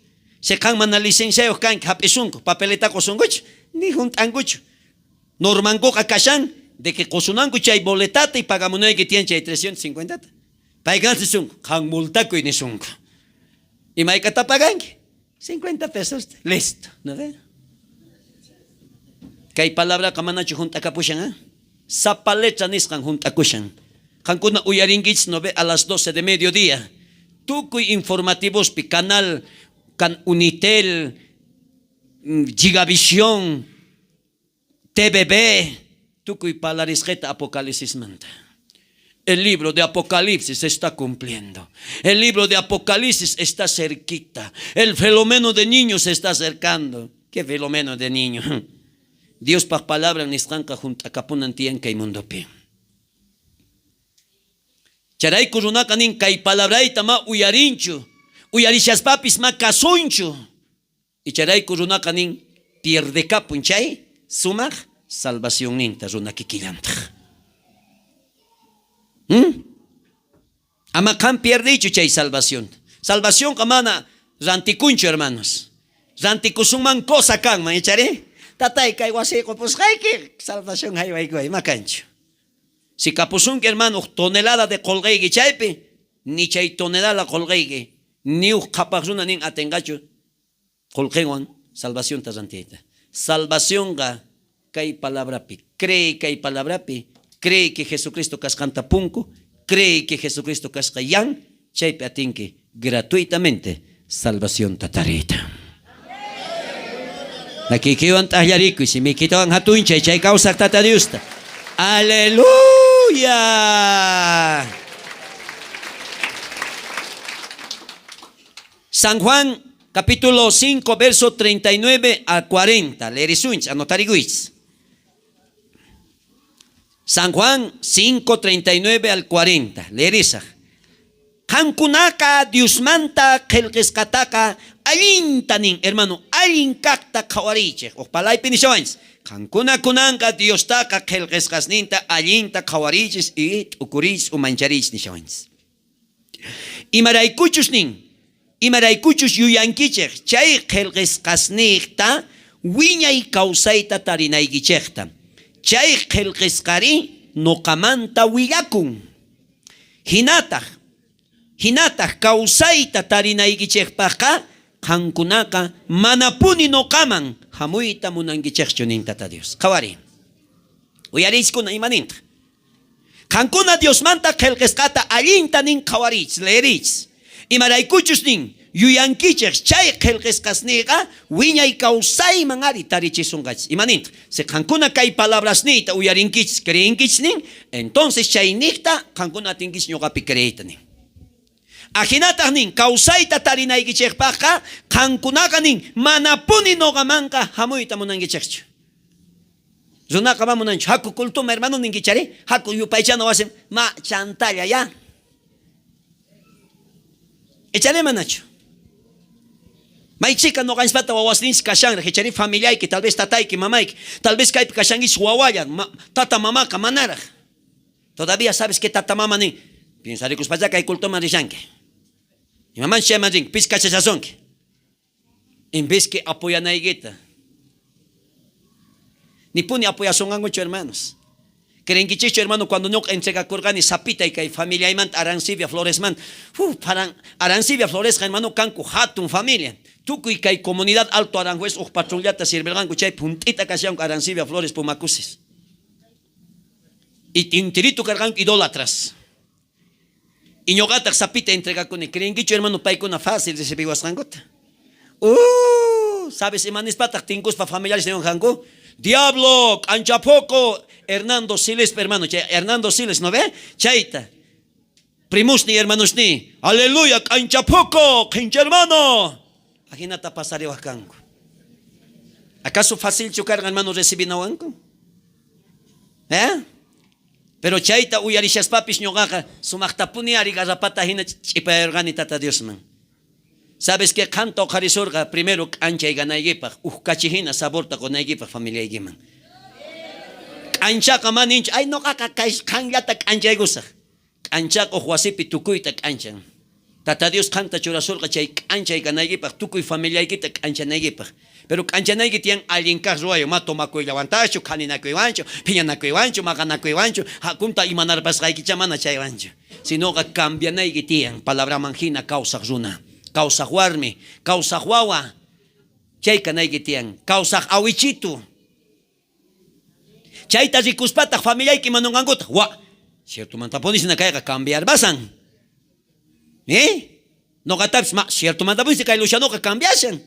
Si qan mana licenciayoj kanki, jap'isunku, papeleta qosunkuchu? Ni junt'ankuchu. Normankuqa kashan de que qosunanku chay boletata y pagamunayki tiyan chay 350-ta. Paykunata nisunku, qan multakuy nisunku. Imaykata paganki? 50 pesosta. Listo. ¿No ve? Kay palabraqa manachu junt'akapushan, ah? Sapa letra nisqan junt'akushan. Qankuna uyarinkichis, ¿no ve? A las 12 de mediodía. Tukuy informativospi, canal, can Unitel, Gigavisión, TVB, tukuy parlarisqeta Apocalipsismanta. El libro de Apocalipsis se está cumpliendo. El libro de Apocalipsis está cerquita. El fenómeno de niños se está acercando. ¿Qué fenómeno de niños? Diospaj palabra nisqanqa junt'akapunan tiyan kay mundopi. Chayrayku runaqa nin, Kay palabrayta ma uyarinchu, uyarishaspapis ma kasunchu. Y chayrayku runaqa nin, pierdekapun chay sumaj salvacionninta runa kikillantaj. Hmm? Ama qan pierdeychu chay salvacionta. Salvacionqa mana rantikunchu, hermanos. Rantikusunman cosa kanman, ichari? Tatay, kay wasiy qopusqayki, salvación jaywaykuway, ma kanchu. Si kapusunki, hermano, uj tonelada de qolqeyki chaypi, ni chay tonelada qolqeyki, ni uj qhapaj runa nin atenqachu qolqenwan salvacionta rantiyta. Salvacionqa kay palabrapi, cree kay palabrapi, cree que Jesucristo kasqanta punku, cree que Jesucristo kasqa yan, chaypi atinki gratuitamente salvacionta tariyta. Makiykiwan t'ajllarikuy, simiykitawan jatunchay chay kawsaj Tata Diosta. Aleluya! San Juan capítulo 5 verso 39 a 40. Leerisunchis, anotarikuychis. San Juan 5, 39 al 40. Leerisaj. Qankunaqa Diosmanta qhelqesqataqa allinta nin, hermano, allin kajta qhawariychej. Uj palaypi nishawanchis. Qankuna kunanqa Diostaqa qhelqesqasninta allinta qhawariychis y t'ukuriychis umanchariychis nishawanchis. Imaraykuchus nin, imaraykuchus yuyankichej chay qhelqesqasnejta wiñay kawsayta tarinaykichejta. Chay qhelqesqarí noqamanta willakun. Jinataj, jinataj kawsayta tarinaykichejpajqa qankunaqa manapuni noqaman jamuyta munankichejchu, nin Tata Dios. Qhawariy. Uyariychikuna ima nintaj. Qankuna Diosmanta qhelqesqata allinta nin qhawariychis, leeriychis. Imaraykuchus nin, yuyankichej chay qhelqesqasneyqa wiñay kawsayman ari tarichisonqachis. Ima nintaj? Si qankuna kay palabrasniyta uyarinkichis, creenkichis nin, entonces chay nejta qankuna atinkichis ñoqapi creeyta nin. Ajinataj nin, kawsayta tarinaykichejpajqa qankunaqa nin, manapuni noqamanqa jamuyta munankichejchu. Runaqa ma munanchu, haku cultuma hermano ninkichari, haku yupaychana wasim, ma chantalla ya. Ichari manachu. May chhika noqanchikpata wawasninchik kashanraj, ichari familiayki, tal vez tatayki, mamayki, tal vez kaypi kashankichik wawalla, tata mamaqa manaraj. Todavía sabes que tata mama nin, piensarikuspachá kay cultoman rishanki. Imamanchus chayman rinki, pis kachashasunki. En vez que apoyanaykita. Nipuni apoyasonqankuchu hermanos. Creenkichischu hermano cuando ñoqa entregakurqani sapitay kay familiaymanta Arancibia Floresmanta. Uf, Arancibia Floresqa hermano kanku hatun familia. Tukuy kay comunidad Alto Aranjuez uj patronllata sirvirqanku chay punt'ita kashanku Arancibia Flores Pumacusis. Y tintirito karqanku idólatras. Y ñoqataj sapita entregakuni. Creenkichu hermano paykuna fácil recibiwasqankuta? Sabes ima nispataj tinkuspa familiares niwanqanku? Diablo, k'anchapoco, Hernando Siles, hermano, chay Hernando Siles, ¿no ve? Chayta. Primusni, hermanosni, aleluya, k'anchapoco, qhincha hermano. Ajinata pasariwaj kanku. ¿Acaso facilchu karqa hermano recibinawanku? ¿Eh? Pero chayta uyarishaspapis ñoqaqa sumajtapuni ari garrapata jina ch'ipayarqani Tata Diosman. Sabes que qanta oqharisorqa primero k'anchay ganaykipaj, uj kachi jina saborta qonaykipaj familiaykiman. K'anchaqa ma ninchu, ay noqaqa kay qanllata k'anchaykusaj. K'anchaqa uj wasipi tukuyta k'anchan. Tata Dios qanta churasorqa chay k'anchay kanaykipaj, tukuy familiaykita k'anchanaykipaj. Pero k'anchanayki tiyan allin kaj ruwayo, ma tomakuyllawantajchu, khaninakuywanchu, phiñanakuywanchu, maqanakuywanchu, jakunta imanarpasqaykichá mana chaywanchu. Sinoqa cambianayki tiyan palabraman jina kawsaj runa, kawsaj warmi, kawsaj wawa, chay kanayki tiyan, kawsaj awichitu. Chayta rikuspataj familiayki imanonqankutaj, wa, ciertomantapuni jina kayqa cambiarpasan. ¿Eh? Noqatapis ma, ciertomantapuni kay Lucianoqa cambiashan.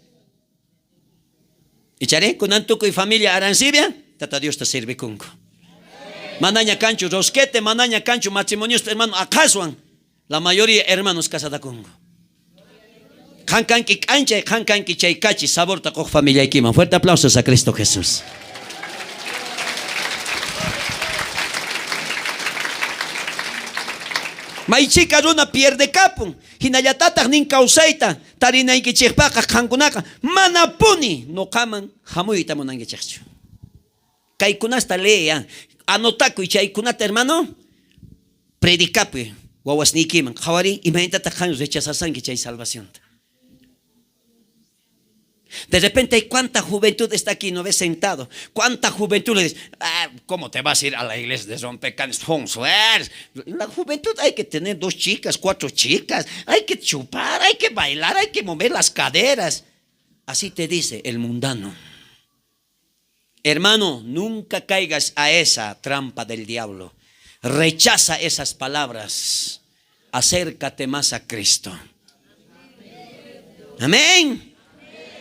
Icharí, kunan tukuy familia Arancibia, Tata Diosta sirvikunku. Manaña kanchu rosquete, manaña kanchu matrimoniospa hermano aqhaswan. La mayoría hermanos casadakunku. Qan kanki k'anchay, qan kanki chay kachi saborta qoj familiaykiman. Fuerte aplausos a Cristo Jesús. Maychika runa pierdekapun. Jinallatataj nin kawsayta tarinaykichejpajqa qankunaqa manapuni noqaman jamuyta munankichejchu. Kaykunasta leeya, anotakuy chaykunata hermano, predicapuy wawasniykiman. Qhawariy imaynatataj qan rechazasanki chay salvacionta. De repente, ¿cuánta juventud está aquí? ¿No ves sentado? ¿Cuánta juventud le dice, ah, ¿cómo te vas a ir a la iglesia de rompecanes? La juventud hay que tener 2 chicas, 4 chicas, hay que chupar, hay que bailar, hay que mover las caderas. Así te dice el mundano. Hermano, nunca caigas a esa trampa del diablo. Rechaza esas palabras. Acércate más a Cristo. Amén.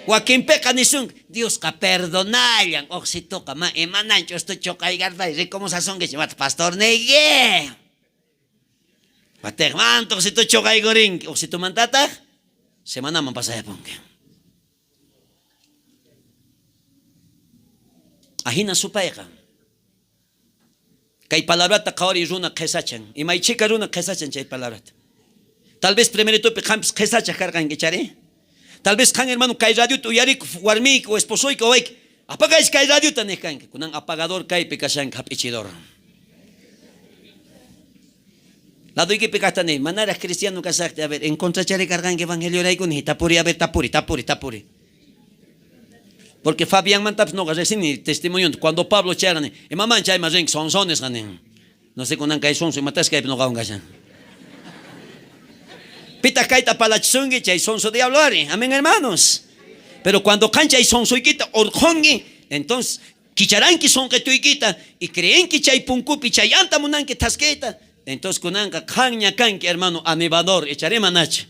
Wakinpeqa nisun, Diosqa perdonallan, ojsitoqa ma imananchu esto choqaygarpay, rikumusasonkichik, mata pastor niyki. Watejmanta ojsito choqaykurinki, ojsitomantataq semanaman pasayapunki. Ajina supayqa. Kay palabrata qhawariy runa qhesachan. Imaychika runa qhesachan chay palabrata. Tal vez primeritopi qampis qhesachaj karqanki, chari. Tal vez qan hermano kay radiota uyarikuq warmiyki o esposoyki o wayki, apagaychis kay radiota nej kanki. Kunan apagador kaypi kashanki hap'ichidor. Ladoykipi kajta nej, manaraj cristiano kashajti, a ver, en contra chari karqanki evangeliorayku nej, tapuri, a ver, tapuri, tapuri, tapuri. Porque Fabianmantapis noqa recién testimonio, cuando Pablo chayarqa, imaman chayman rinki, sonsones nin. No sé kunan kay sonso imatas kaypi noqawan kashan. Pitaq kayta palachisunki chay sonso diablo ari. Amén, hermanos. Pero cuando qan chay sonsoykita orqhonki, entonces kicharanki sonqetuykita y creenki chay punkupi chay anta munanki thaskiyta, entonces kunanqa qanña kanki, hermano, avivador, echaré manacha.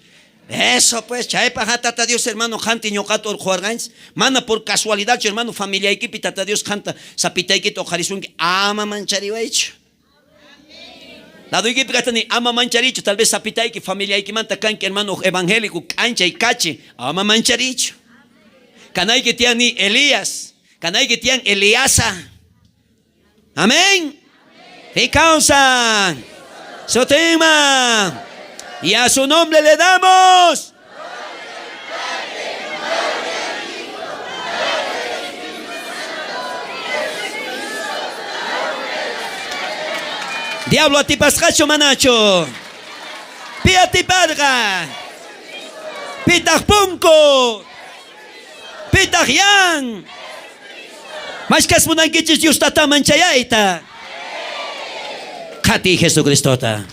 Eso pues, chaypaj Tata Dios, hermano, qanti ñoqata orqhuwarqanchis. Mana por casualidad, hermano, familiaykipi Tata Dios qanta sapitaykita uqharisunki, ama manchariwaychu. Ladoykipi kajtani, ama mancharichu, tal vez sapitayki familiaykimanta kanki, hermano, evangélico, k'anchay kachi, ama mancharichu. Kanayki tiyan ni Elías, kanayki tiyan Eliasa. Amén. ¿Qué causa? Sotima. Y a su nombre le damos. Diablo atipasqachu manachu? Pi atiparqa? Pitaq punku? Pitaq yan? Mashkas munankichis Dios tataman chayayta. Qhatiy Jesucristota.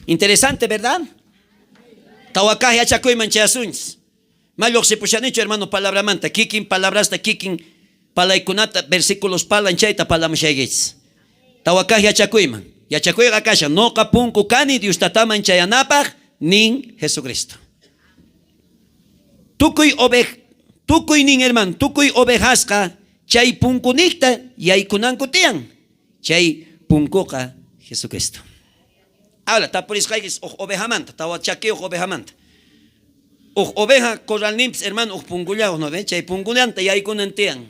Interesante, ¿verdad? Tawakaj yachakuyman chayasunchis. Ma lluqsipushanichu, hermano, palabramanta. Kikin palabrasta, kikin palaykunata, versículos palan chayta palamushaykichis. Tawakaj yachakuyman. Yachakuyqa kashan, noqa punku kani Dios tataman chayanapaj nin Jesucristo. Tukuy ovej, tukuy nin hermano, tukuy ovejasqa chay punkunikta yaykunanku tiyan. Chay punkuqa Jesucristo. Habla, tapurisqaykis uj ovejamanta, tawa chakiyuq ovejamanta. Uj oveja corralninpis, hermano, uj punkullaw, ¿no ve? Chay punkullanta yaykunan tiyan.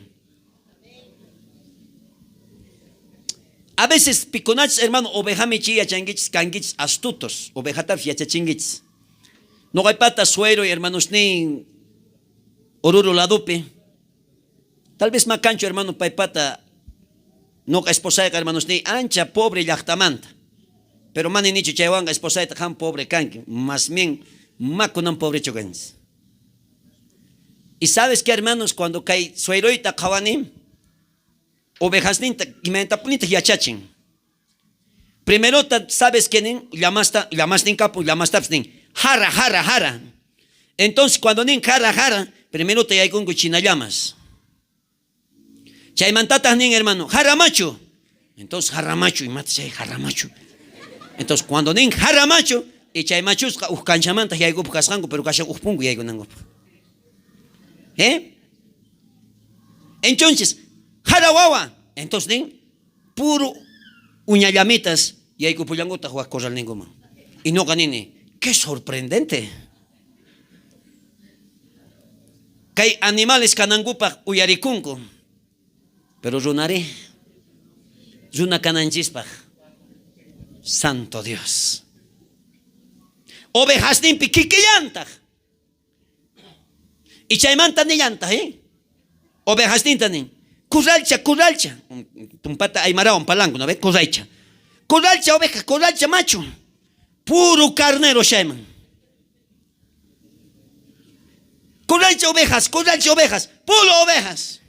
A veces pikunachis, hermano, ovejami chi yachankichis, kankichis astutos, ovejatapis yachachinkichis. Noqaypata suero y hermanos nin Oruro ladopi. Tal vez makanchu, hermano, paypata noqa esposayqa, hermanos ni ancha pobre llaqtamanta. Pero mani nichu chaywanqa esposayta qan pobre kanki, más bien makunan pobrechu kanchis. Y sabes que, hermanos, cuando kay sueroyta qhawani, ovejasninta imaynatapunitaq yachachin. Primerota, sabes que nin, llamasta, llamasnin kapu, llamastapis nin, jara, jara, jara. Entonces, cuando nin jara, jara, primero te yaykunku china llamas. Chaymantataq nin, hermano, jara machu. Entonces, jara machu, imata chay jara machu. Entonces, cuando nin jara machu, y chay machusqa uj kanchamanta yaykupaq kasqanku, pero kashan uj punku yaykunankupaq. ¿Eh? Entonces, jara wawa. Entonces nin, puro uñallamitas yaykupullankutaq wak corralninkuman. Y noqa nini, qué sorprendente. Kay animales kanankupaq uyarikunku. Pero runari, runa kananchispaj, Santo Dios. Ovejasninpi kikillantaj. Y chaymanta nillantaj, ¿eh? Ovejasninta nin. Curralcha, curralcha. Tumpata aymarawan palanku, ¿no ve? Curralcha. Curralcha oveja, curralcha macho. Puro carnero chayman. Curralcha ovejas, curralcha ovejas, puro ovejas.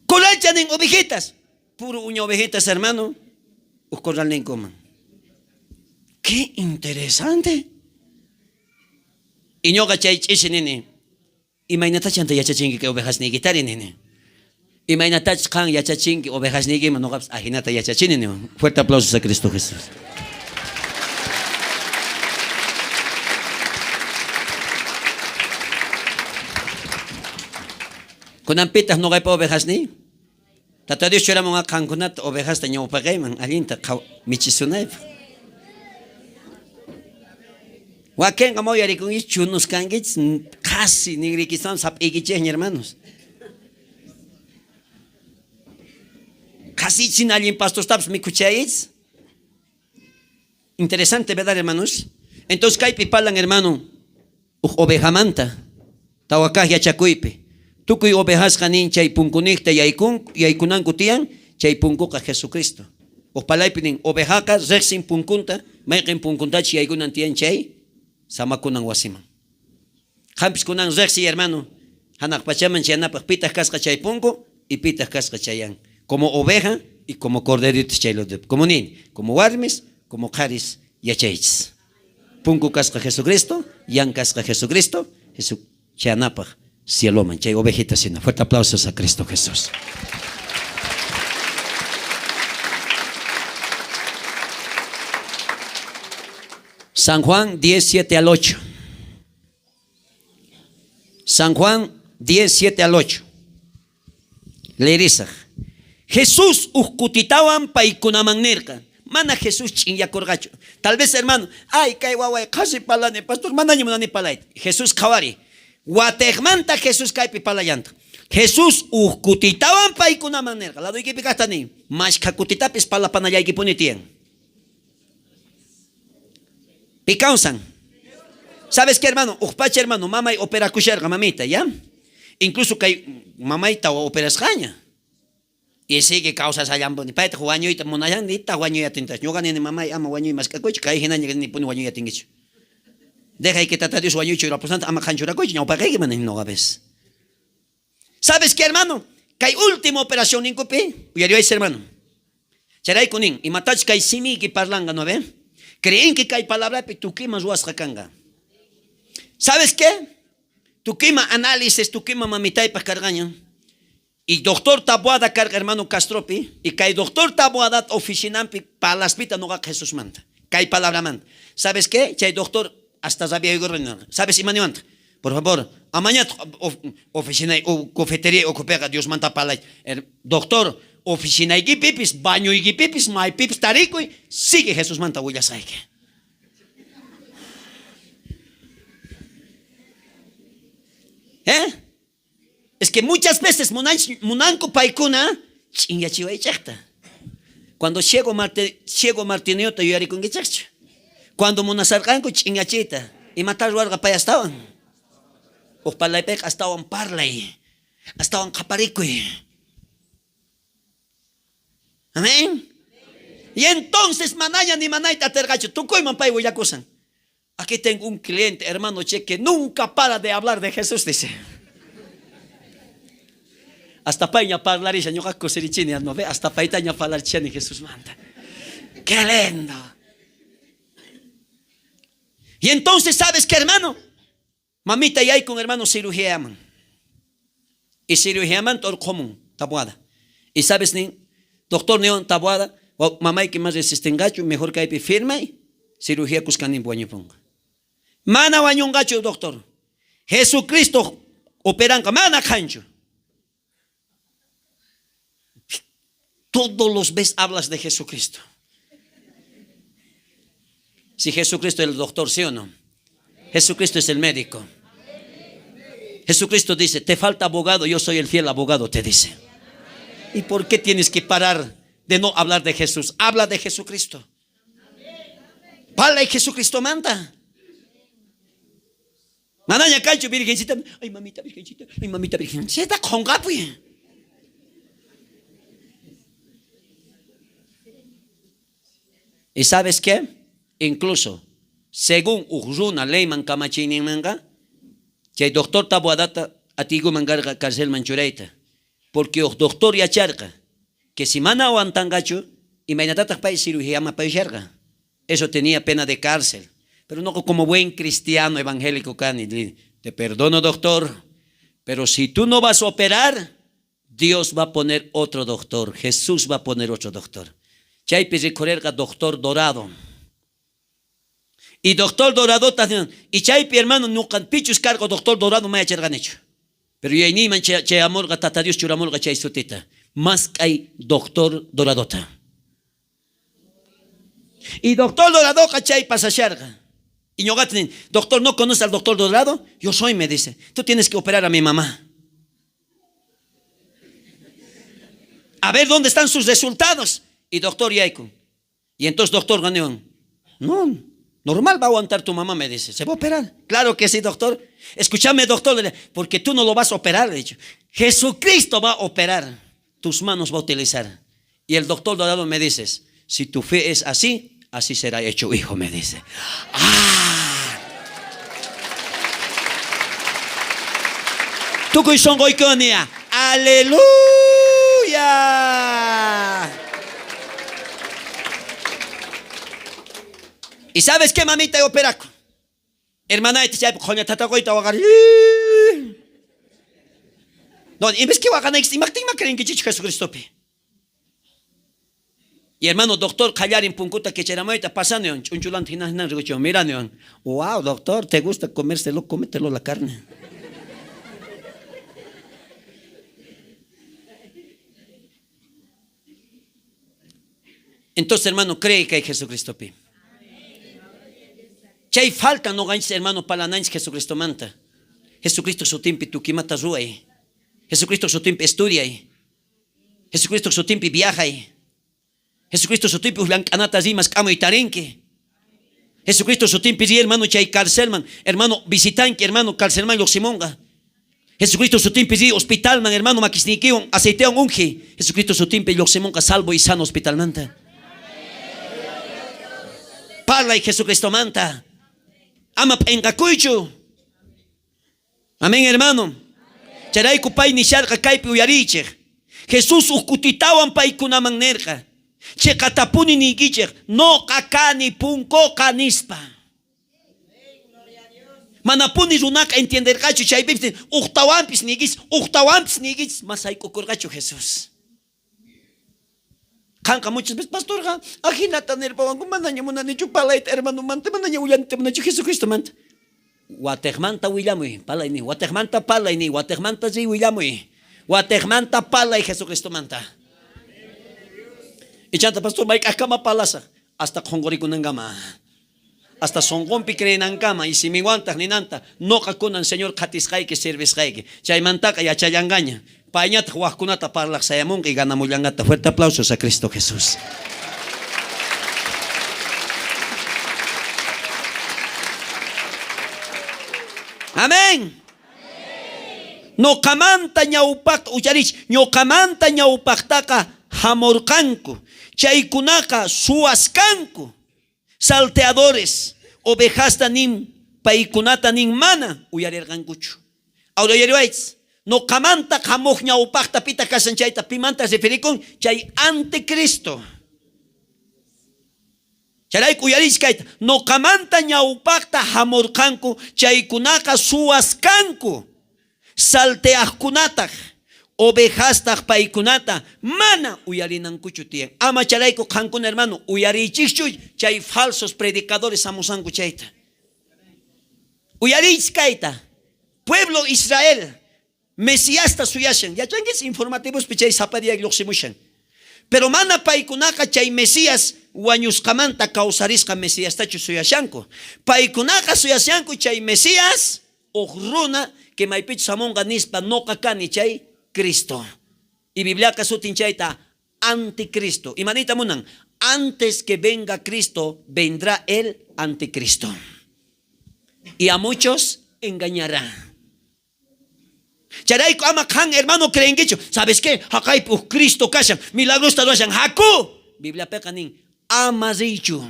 Curralcha nin ovejitas. Puro uña ovejitas, hermano. Uj corralninkuman. Qué interesante. Y ñoqa chay ch'isi nini. Imaynatach chanta yachachinki kay ovejasniykitari nini. Imaynatach qan yachachinki ovejasniykiman noqapis ajinata yachachini niwan. Fuerte aplausos a Cristo Jesús. Kunanpitaj noqaypa ovejasniy. Tata Dios churamunqa qankunata ovejasta ñawpaqeyman allinta michisunaypaj. Wakenqa ma uyarikunkichis chunus kankichis, qhasi ningrikichiswan sap'iykichejña hermanos. Qhasichin allin pastostapis mikhuchaychis. Interesante, ¿verdad, hermanos? Entonces kaypi parlan, hermano, uj ovejamanta, tawa kaj yachakuypi. Tukuy ovejasqa nin chay punkunejta yaykunanku tiyan, chay punkuqa Jesucristo. Uj palaypi nin, ovejaqa rejsin punkunta, mayqen punkuntachi yaykunan tiyan chay samakunan wasiman. Qampis kunan rejsiy, hermano, janaj pachaman chayanapaj pitaj kasqa chay punku y pitaj kasqa chayan. Como oveja y como corderitos chay lotepi. Como nini, como warmis, como qharis yachaychis. Punku kasqa Jesucristo, yan kasqa Jesucristo, Jesu chayanapaj cieloman, chay ovejita sina. Fuerte aplausos a Cristo Jesús. San Juan 10, 7 al 8. San Juan 10, 7 al 8. Leerisaj. Jesús uj kutitawan paykunaman nerqa. Mana Jesús ch'inyakorqachu. Tal vez, hermano, ay, kay waway, qhasi parlani, pastor, manaña munani parlayta. Jesús qhawari. Watejmanta Jesús kaypi parlallanta. Jesús uj kutitawan paykunaman nerqa. Ladoykipi kajta nin, mashkha kutitapis parlapanallaykipuni tiyan. Pi kawsan? ¿Sabes qué, hermano? Uj pacha, hermano, mamay operakusharqa, mamita, ¿ya? Incluso kay mamayta operasqaña. Y sigue kawsashallanpuni. Paytaj wañuyta munallan, nitaq wañuy atintachu. Ñuqa nini, mamay, ama wañuy mask'akuychu, kay hinaña nipuni wañuy atinkichu. Dejay que Tata Dios wañuychu churapusnanta, ama qan churakuychu, ñawpaqeyki mana nini noqa ves. ¿Sabes qué, hermano? Kay última operación ninkupi, uyariwaychis, hermano. Chayrayku nin, imatachus kay simiyki parlanqa, ¿no ve? Creenki kay palabrapi tukuyman ruwasqa kanqa. ¿Sabes qué? Tukuyman análisis, tukuyman mamitaypaj karqaña. Y doctor Taboada karqa hermano Castropi, y kay doctor Taboada oficinanpi palaspita noqaqa Jesusmanta, kay palabramanta. ¿Sabes qué? Chay doctor hasta rabiaykurqa nirqa. ¿Sabes ima niwantaq? Por favor, amañataq oficinay o cafetería ukhupiqa Diosmanta parlay. Doctor, oficinaykipipis, bañoykipipis, maypipis tarikuy, sigue Jesusmanta willasqayki. ¿Eh? Es que muchas veces munanku paykuna ch'inyachiwaychejta. Cuando ciego, Marte, ciego Martineota yuyarikunkichejchu. Cuando munasarqanku ch'inyachiyta, imatá ruwarqa pay astawan? Uj parlaypeqa astawan parlay, astawan qhaparikuy. Amén. Y entonces manaña ni manayta aterqachu, tukuyman pay willakusan. Aquí tengo un cliente, hermano che, que nunca para de hablar de Jesús, dice. Hasta payña parlarisha, ñuqa kusirichini, no ve, hasta paytaña parlarchani Jesusmanta. Qué lindo. Y entonces, ¿sabes qué, hermano? Mamita yaykun, hermano, cirugiaman. Y cirugiamanta orqhomun Taboada. Y sabes nin, doctor niwan Taboada, mamayki mas resistenqachu, mejor kaypi firmay, cirugía kuskanninpi wañupunqa. Mana wañunqachu, doctor. Jesucristo operanqa, mana qhanchu. Todos los ves hablas de Jesucristo. Si Jesucristo es el doctor, ¿sí o no? Jesucristo es el médico. Jesucristo dice, te falta abogado, yo soy el fiel abogado, te dice. ¿Y por qué tienes que parar de no hablar de Jesús? Habla de Jesucristo. Parlay Jesucristomanta. Manaña kanchu virgencita, ay mamita virgencita, ay mamita virgencita, qonqapuy. ¿Y sabes qué? Incluso, según uj runa leyman kamachiyninmanqa, chay doctor Taboadata atiykuman karqa carcelman churayta. Porque uj doctor yacharqa que si mana aguantanqachu, imaynatataq pay cirugíaman apayusharqa. Eso tenía pena de cárcel. Pero no como buen cristiano evangélico kani, te perdono doctor, pero si tú no vas a operar, Dios va a poner otro doctor, Jesús va a poner otro doctor. Chaypi rikhurerqa doctor Dorado. Y doctor Dorado, y chaypi hermano, noqa pichus karqa doctor Dorado ma yacharqanichu. Pero yuyayniyman chayamorqa Tata Dios churamorqa chay sutita. Mask'ay doctor Doradota. Y doctor Doradoqa chay pasasharqa. Y ñoqata nin, doctor, ¿no conoces al doctor Dorado? Yo soy, me dice. Tú tienes que operar a mi mamá. A ver dónde están sus resultados. Y doctor yaykun. Y entonces doctor niwan, no, normal va a aguantar tu mamá, me dice. ¿Se va a operar? Claro que sí, doctor. Escúchame, doctor, porque tú no lo vas a operar, le he dicho. Jesucristo va a operar. Tus manos va a utilizar. Y el doctor Dorado me dice, si tu fe es así, así será hecho, hijo, me dice. ¡Ah! Tukuy sonqoykuwan niya, aleluya. ¿Y sabes qué, mamita, operaku? Hermanayta chaypi qhoña tataqoyta waqar. No, en vez que waqanaykichis, imajtin ma creenkichichu Jesucristopi? Y hermano, doctor, qallarin punkuta kicharamuyta, pasaniwan, ch'unchulanta jina jina rikuchiwan, miraniwan. Wow, doctor, ¿te gusta comérselo? Cómetelo la carne. Entonces, hermano, cree que hay Jesucristopi. Chay falta noqanchis, hermano, parlananchis Jesucristomanta. Jesucristo sutinpi tukimata ruway. Jesucristo sutinpi estudiay. Jesucristo sutinpi viajay. Jesucristo sutinpi uj llank'anata rimas k'amuy tarinki. Jesucristo sutinpi ri, hermano, chay carcelman, hermano, visitanki, hermano, carcelman llojsimonqa. Jesucristo sutinpi ri hospitalman, hermano, makisniykiwan aceitewan unji. Jesucristo sutinpi llojsimonqa salvo y sano hospitalmanta. Parlay Jesucristomanta. Ama p'enqakuychu. Amén, hermano. Chayrayku pay nisharqa kaypi uyariychej. Jesús uj kutitawan paykunaman nerqa, Cheqatapuni niykichej, noqa kani punkoqa, nispa. Manapuni runaqa entienderqachu chaypipis ujtawanpis niykichis, ujtawanpis niykichis, ma sayk'ukorqachu Jesús. Qanqa muchas veces, pastorqa, ajinata nirpawanku, manaña munanichu parlayta hermanomanta, manaña willanita munanichu Jesucristomanta. Watejmanta willamuy, parlay niy, watejmanta parlay niy, watejmanta riy willamuy, watejmanta parlay Jesucristomanta. Ichanta pastor, mayk'ajkama parlasaj, hasta qonqorikunankama, hasta sonqonpi creenankama y siminwantaj ninanta, noqa kunan Señor qhatisqayki, sirvisqayki. Chaymantaqa yachallanqaña. Payñataj wajkunata parlaj sayamunqa y ganamullanqata. Fuerte aplausos a Cristo Jesús. Amén. Noqamanta ñawpajta, uyarich, ñoqamanta ñawpajtaqa jamorqanku. Chaykunaqa suwas kanku, salteadores, ovejasta nin paykunata nin mana uyarerqankuchu. Ahora uyariwaychis, noqamanta jamoj ñawpajta pita kashan chayta pimanta referikun chay anticristo. Chayrayku uyariychis kayta, noqamanta ñawpajta jamorqanku chaykunaqa suwas kanku, salteajkunataj, ovejastaj paykunata mana uyarinankuchu tiyan. Ama chayrayku qankuna hermano uyariychischu chay falsos predicadores jamusanku chayta. Uyariychis kayta, pueblo Israel Mesiasta suyashan. Yachankichis informativospi chay sapa día llojsimushan. Pero mana paykunaqa chay Mesías wañusqamanta kawsarisqa Mesiastachu suyashanku. Paykunaqa suyashanku chay Mesías uj runa Que maypichus jamonqa nispa noqa kani chay Cristo. Y Bibliaqa sutin chayta anticristo. Ima niyta munan? Antes que venga Cristo, vendrá el anticristo. Y a muchos engañará. Chayrayku ama qan hermano creenkichu. ¿Sabes qué? Jaqaypi uj Cristo kashan, milagrosta ruwashan. Jaku! Bibliapeqa nin, ama riychu.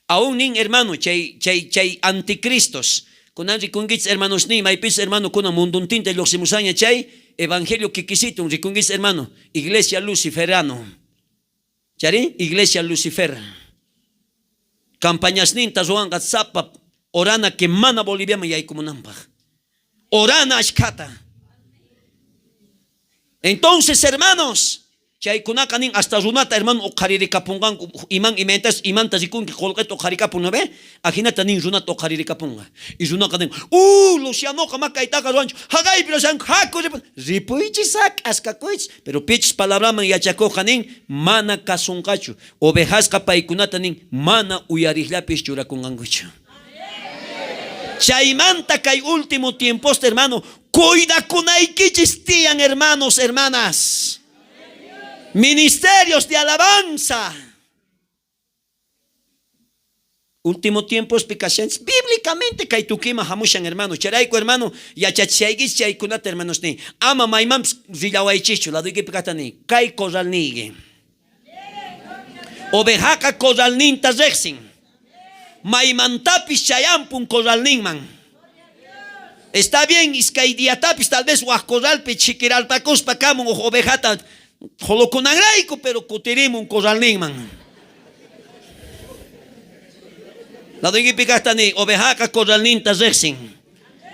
Aún nin hermano, chay, chay, chay anticristos. Kunan rikunkichis hermanosniy, maypis hermano kunan mundontinta llojsimushaña chay evangelio kikisitun rikunkichis hermano, iglesia luciferano. Chari, iglesia Lucifer. Campañasninta ruwanqa sapa orana que mana Boliviaman yaykumunanpaj. Orana ashkhata. Entonces, hermanos, chaykunaqa nin hasta runata hermano uqharirikapunqanku iman imantas imanta rikunki qolqeta uqharikapun no ve? Ajinata nin runata uqharirikapunqa. Y runaqa nin, Lucianoqa ma kaytaqa ruwanchu, jaqaypi ruwashanku, jaku ripu-". Ripuychis a k'askakuychis, pero pichus palabraman yachakojqa nin mana kasunqachu. Ovejasqa paykunata nin mana uyarejllapis churakunqankuchu. Chaymanta kay último tiemposta hermano, cuidakunaykichis tiyan hermanos, hermanas. Ministerios de alabanza. Último tiempospi kashanchis bíblicamente kay tukuyman jamushan hermano. Chayrayku hermano yachachishaykichis chaykunata hermanosniy. Ama maymanpis rillawaychischu, ladoykipi kajta niy, kay corralniyki. Ovejaqa corralninta rejsin. Maymantapis chayampun corralninman. Está bien, iskay diatapis tal vez waj corralpi chhikiralpakuspa kamun uj ovejata qholokunanrayku, pero kutirimun corralninman. Ladoykipi kajta niy, ovejaqa corralninta rejsin.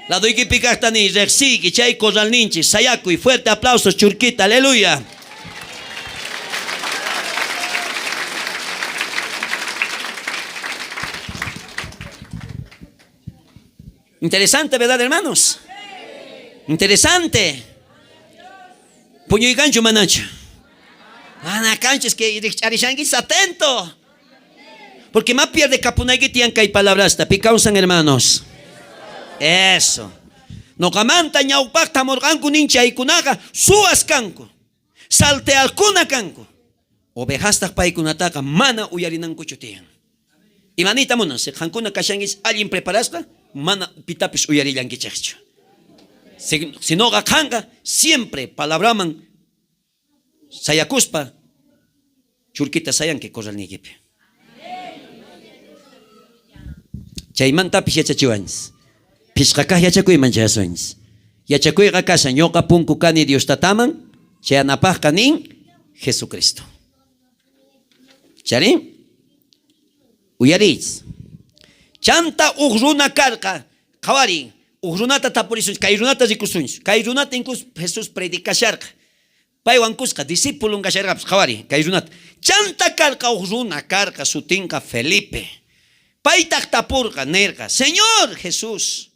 Ladoykipi kajta niy, rejsiyki chay corralninchis. Sayakuy, fuerte aplausos, churquita, aleluya. Interesante, ¿verdad, hermanos? Interesante. Puñuykanchu manachu? Mana kanchu, es que rijch'arishankichis, atento. Porque ma pierde kapunayki tiyan kay palabrasta. Pi kawsan, hermanos? Eso. Noqamanta ñawpajta jamorqanku nin chaykunaqa suwas kanku, salteaqkuna kanku. Ovejastaj paykunataqa mana uyarinankuchu tiyan. Ima niyta munan? Si qankuna kashankichis allin preparasqa, mana pitapis uyarillankichejchu. Sinoqa qanqa siempre palabraman sayakuspa churkita sayanki corralniykipi. Chaymantapis yachachiwanchis. Phishqa kaj yachakuyman chayasunchis. Yachakuyqa kashan, ñoqa punku kani Dios Tataman chayanapajqa nin Jesucristo. Chari? Uyariychis. Chanta uj runa karqa, qhawariy, uj runata tapurisunchis, kay runata rikusunchis. Kay runata incluso Jesús predicasharqa. Paywan kuska discípulon kasharqapis, qhawariy, kay runata. Chanta karqa uj runa karqa, sutinqa Felipe. Paytaj tapurqa, nerqa, Señor Jesús,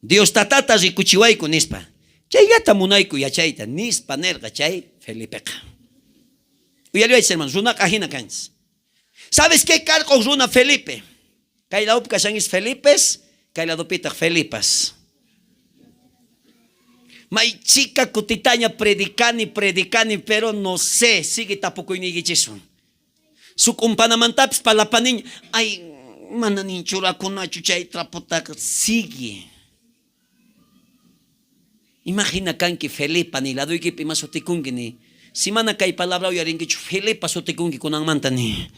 Dios Tatata rikuchiwayku, nispa. Chayllata munayku yachayta, nispa nerqa chay Felipeqa. Uyariwaychis, hermano, runaqa ajina kanchis. ¿Sabes qué karqa uj runa Felipe? Kay ladopi kashankis Felipes, kay ladopitaj Felipas. May chika kutitaña predicani, predicani, pero no sé, sigue tapukuyniykichiswan. Suk'umpanamantapis palapaniña, ay, mana nin churakunachu chay trapotaqa, sigue. Imajina kanki Felipa ni ladoykipi ima sutikunki ni. Si mana kay palabra uyarinkichu, Felipa sutikunki kunanmanta ni.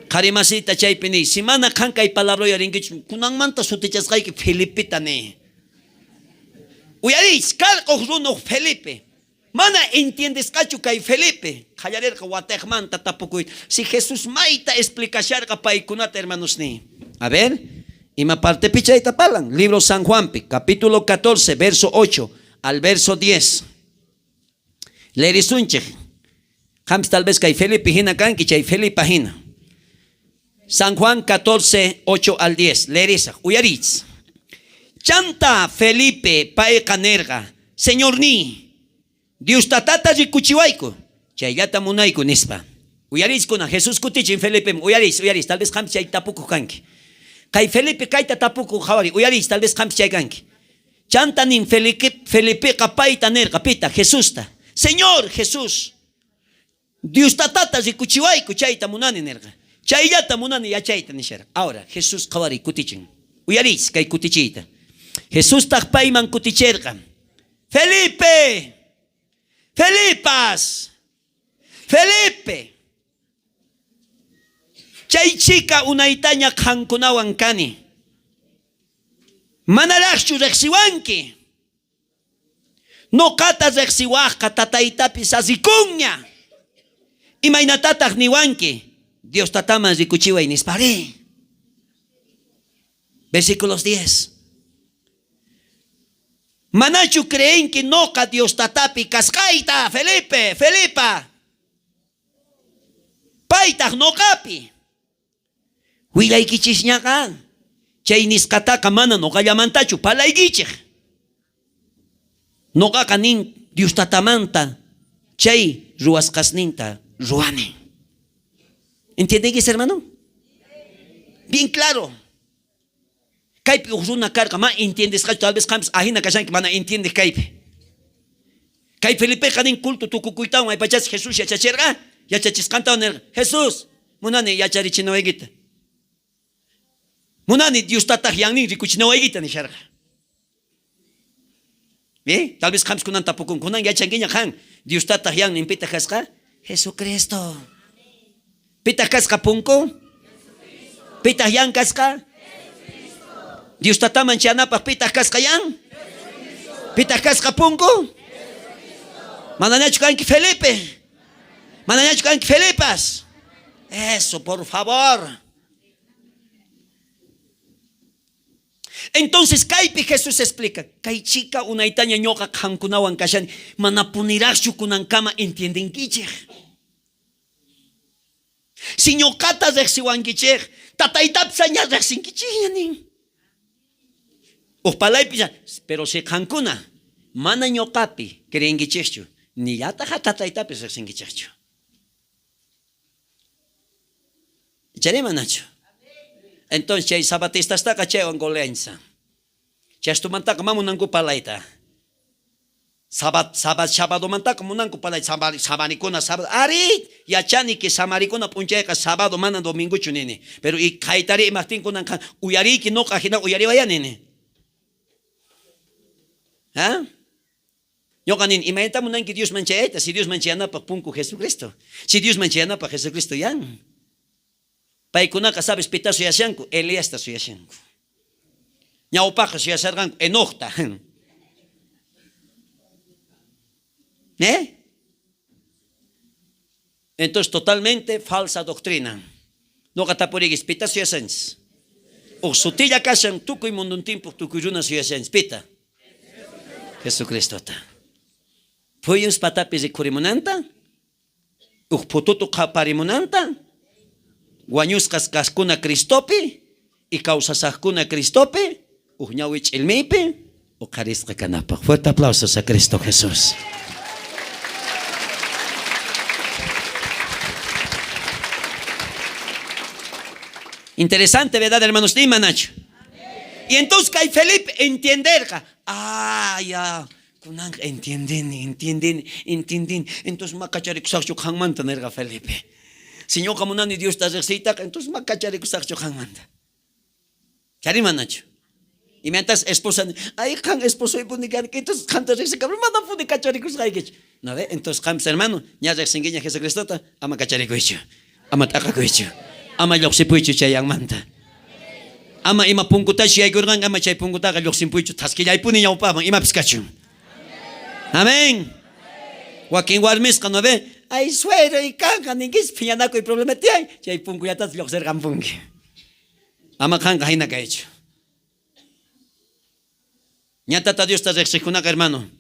Qhari masita chaypi ni, si mana qan kay palabra uyarinkichu, kunanmanta sutichasqayki Felipita ni. Uyariychis, karqa uj runa uj Felipe. Mana entiendesqachu kay Felipe. Qallarerqa watejmanta tapukuyta. Si Jesús mayta explicasharqa paykunata, hermanosniy. A ver, ima partepi chayta parlan? Libro San Juanpi, capítulo 14, verso 8 al verso 10. Leerisunchej. Qampis tal vez kay Felipe jina kanki, chay Felipa jina. San Juan 14, 8 al 10. Leerisaj, uyariychis. Chanta Felipe payqa nerqa, Señorníy, Dios Tatata rikuchiwayku, chayllata munayku, nispa. Uyariychis kunan, Jesús kutichin Felipeman, uyariychis, uyariychis, tal vez qampis chay tapukoj kanki. Kay Felipe kayta tapukoj qhawariy, uyariychis, tal vez qampis chay kanki. Chanta nin Felipeqa payta nerqa, pita? Jesusta. Señor Jesús, Dios Tatata rikuchiwayku, chayta munani nerqa. Chayllata munani yachayta nisharqa. Ahora, Jesús qhawariy kutichin. Uyariychis kay kutichiyta. Jesustaj payman kuticherqa, Felipe, Felipas, Felipe, chay chhika unaytaña qankunawan kani. Manarajchu rejsiwanki? Noqata rejsiwajqa Tataytapis asikunña. Imaynatataj niwanki, Dios Tataman rikuchiway nisparí? Versículos 10. Manachu creenki noqa Dios Tatapi kasqayta, Felipe, Felipa? Paytaj noqapi. Willaykichisñaqa, chay nisqataqa mana noqallamantachu palaykichej. Noqaqa nin Dios Tatamanta chay ruwasqasninta ruwani. ¿Entiendenquis, hermano? Bien claro. Kaypi uj runa karqa, ma entiendesqachu, tal vez qampis ajina kashanki, mana entiendej kaypi. Kay Felipeqa nin culto tukukuytawan maypachas Jesús yachacherqa, yachachisqantawan nerqa, Jesús, munani yacharichinawayquita. Munani Dios Tataj yannin rikuchinawaykita nisharqa. ¿Eh? Tal vez qampis kunan tapukun, kunan yachankiña qan, Dios Tataj yannin pitaj kasqa? Jesucristo. Pitaj kasqa punku? Pitaj yan kasqa? Dios Tataman chayanapaj pitaj kasqa yan? Pitaj kasqa punku? Manañachu kanki Felipe? Manañachu kanki Felipas? Eso, por favor. Entonces kaypi Jesús explica, kay chhika unaytaña ñoqa qankunawan kashani, manapunirajchu kunankama entiendenkichej. Si ñoqata rejsiwankichej, tataytapis ña rejsinkichejña nin. Uj palaypi, pero si qankuna mana ñoqapi creenkichejchu, nillataj tataytapis rejsinkichejchu. Icharí manachu? Entonces chay sabatistastaqa chaywan goleanchis. Chastumantaqa ma munanku palayta. Sabat, sabat, sabadomantaqa munanku palayta. Samarikuna sábado. Arí, yachani que samarikuna p'unchayqa sábado mana domingochu nini. Pero y kaytari imajtin kunanqa uyariyki noqa jina uyariwaya nini. ¿Ah? Ñoqa nini, imaynatá munanki Diosman chayayta? Si Diosman chayanapaj punku Jesucristo. Si Diosman chayanapaj Jesucristo yan. Paykunaqa, sabes, pita suyashanku? Eliasta suyashanku. Ñawpajqa suyasharqanku Enocta. ¿Eh? Entonces, totalmente falsa doctrina. Noqa tapuriykichis, pita suyashanchis? Uj sutilla kashan tukuy mundontinpaj tukuy runa suyashanchis. Pita? Jesucristota. Phuyus patapi rikhurimunanta, uj phututu qhaparimunanta, wañusqas kajkuna Cristopi y kawsasajkuna Cristopi, uj ñawi ch'ilmiypi oqharisqa kanapaj. Fuerte aplausos a Cristo Jesús. Interesante, ¿verdad, hermanos? Ima nachu. Y entonces kay Felipe entienderqa. Ah, ya. Kunanqa entiendeni, entiendeni, entiendeni. Entonces ma kacharikusajchu qanmanta, nerqa Felipe. Si ñoqa munani Diosta rejsiytaqa, entonces ma kacharikusajchu qanmanta. Chari manachu? Imaynatachus esposa nin, ay qan esposoypuni kanki, entonces qanta rejsikapuni manapuni kacharikusqaykichu. ¿No ve? Entonces qampis hermano, ña rejsinkiña Jesucristota, ama kacharikuychu, ama t'aqakuychu, ama llojsipuychu chay yanmanta. Ama ima punkutachus yaykurqanki, ama chay punkutaqa llojsimpuychu, thaskillaypuni ñawpajman, imapis kachun. Amén. Wakin warmisqa, ¿no ve? Ay, suegroy kanqa, ninkichis, phiñanakuy problema tiyan, chay punkullatataj llojserqampunki. Ama qanqa jina kaychu. Ña Tata Diosta rejsejkunaqa, hermano,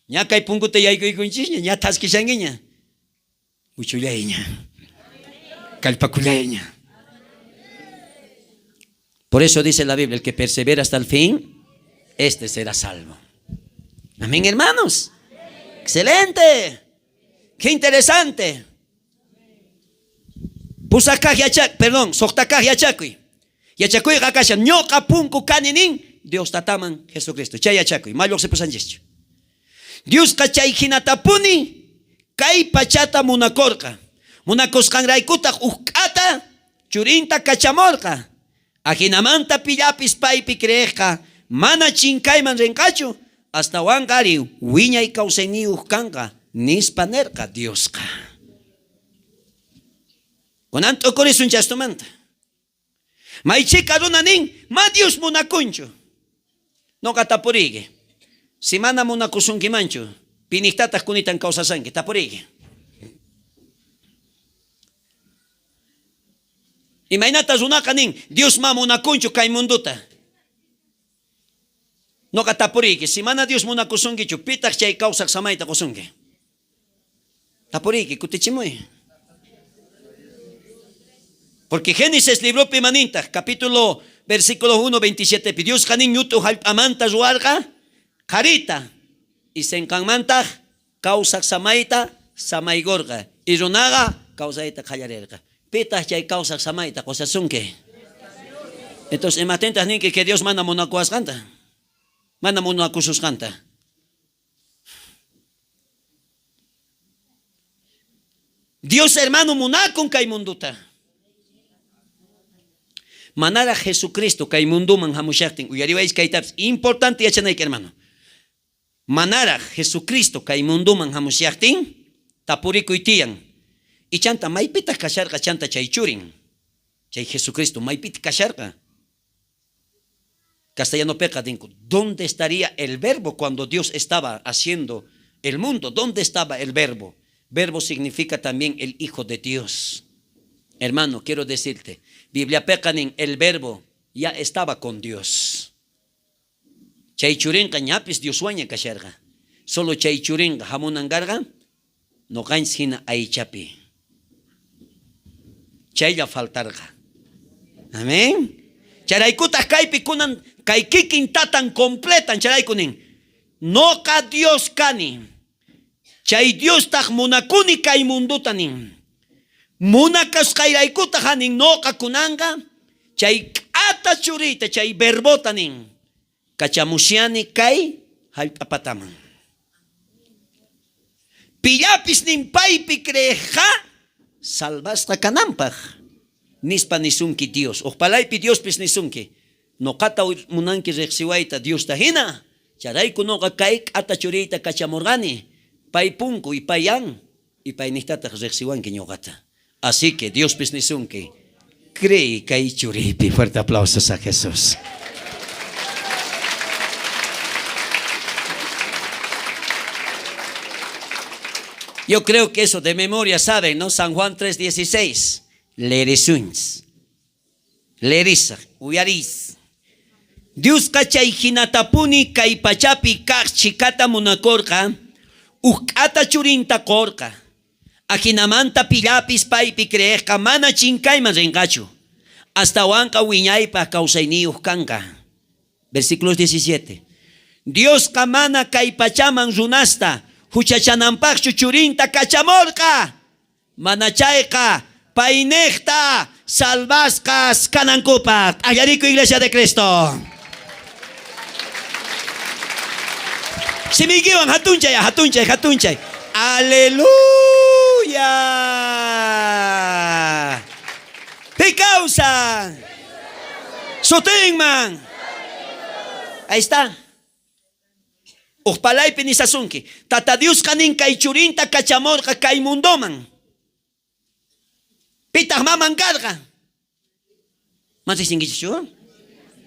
ña kay punkuta yaykuykunchisña, ña thaskishankiña. Wichullayña. Kallpakullayña. Por eso dice la Biblia, el que persevera hasta el fin, este será salvo. Amén, hermanos. Excelente. Qué interesante. Pusaj kaj yachak, perdón, sojta kaj yachakuy. Yachakuyqa kashan, ñoqa punku kani nin, Dios tataman Jesucristo. Chay yachakuy, ma llojsipusanchischu. Diosqa chay jinatapuni kay pachata munakorqa. Munakusqanraykutaj uj k'ata churinta kachamorqa. Ajinamanta pillapis paypi creejqa mana chinkayman renqachu, astawanqa ari wiñay kawsayniyuj kanqa, nispa nerqa Diosqa. Kunan t'ukurisun chastumanta. May chhika runa nin, ma Dios munakunchu. Noqa tapuriyki, si mana munakusunkimanchu, pinijtataj kunitan kawsasanki? Tapuriyki. Imaynata runaqa nin, Dios ma munakunchu kay mundota. Noqa tapuriyki, si mana Dios munakusunkichu, pitaj chay kawsaj samayta qosunki? Tapuriyki, kutichimuy. Porque Génesis libropi imanintaj, capítulo versículo 1, 27 pi, Diosqa nin ñut'u jallp'amanta ruwarqa qharita, y senqanmantaj kawsaj samayta samaykorqa, y runaqa kawsayta qallarerqa. Pitaj chay kawsaj samayta qosasunki? Entonces, imajtintaj ninki que Dios mana munakuwasqanta? Mana munakususqanta? Dios hermano munakun kay mundota. Manaraj Jesucristo kay mundoman jamushajtin, uyariwaychis kaytapis, importante yachanayki hermano. Manaraj Jesucristo kay mundoman jamushajtin, tapurikuy tiyan. Y chanta maypitaj kasharqa chanta chay churin? Chay Jesucristo maypitaj kasharqa? Castellanopeqa ninku, ¿dónde estaría el verbo cuando Dios estaba haciendo el mundo? ¿Dónde estaba el verbo? Verbo significa también el Hijo de Dios. Hermano, quiero decirte, Bibliapeqa nin, el verbo ya estaba con Dios. Chay churinqa ñapis Dioswanña kasharqa. Solo chay churinqa jamunan karqa noqanchis jina aychapi. Chaylla faltarqa. Amén. Chayraykutaj kaypi kunan kay kikin tatan completan chayrayku nin, noqa Dios kani. Chay Diostaj munakuni kay mundota nin. Munakasqayraykutaj nin noqa kunanqa chay k'ata churiyta, chay verbota nin, kachamushiani kay jallp'a pataman. Pillapis nin paypi creejqa salvasqa kananpaj, nispa nisunki Dios. Uj palaypi Diospis nisunki, noqata munanki rejsiwayta Diosta jina, chayrayku noqa kay k'ata churiyta kachamorqani, pay punku y pay yan, y paynejtataj rejsiwanki ñoqata. Así que Diospis nisunki, creey kay churiypi. Fuerte aplausos a Jesús. Yo creo que eso de memoria saben, ¿no? San Juan 3:16. Leerisunchis. Leerisaj, uyariychis. Diosqa chay jinatapuni kay pachapi kaj chhikata munakorqa, uj k'ata churinta qorqa. Ajinamanta pillapis paypi creejqa mana chinkayman renqachu, astawanqa wiñaypaj kawsayniyoj kanqa. Versículos 17. Diosqa mana kay pachaman runasta juchachananpajchu churinta kachamorqa, mana chayqa paynejta salvasqas kanankupaj. T'ajllariku Iglesia de Cristo. Simiykiwan jatunchay, jatunchay, jatunchay. Aleluya. Pi kawsan? Sutinman. Ahí está. Uj palaypi nisasunki, Tata Diosqa nin kay churinta kachamorqa kay mundoman. Pitaj maman karqa? Mana rejsinkichejchu?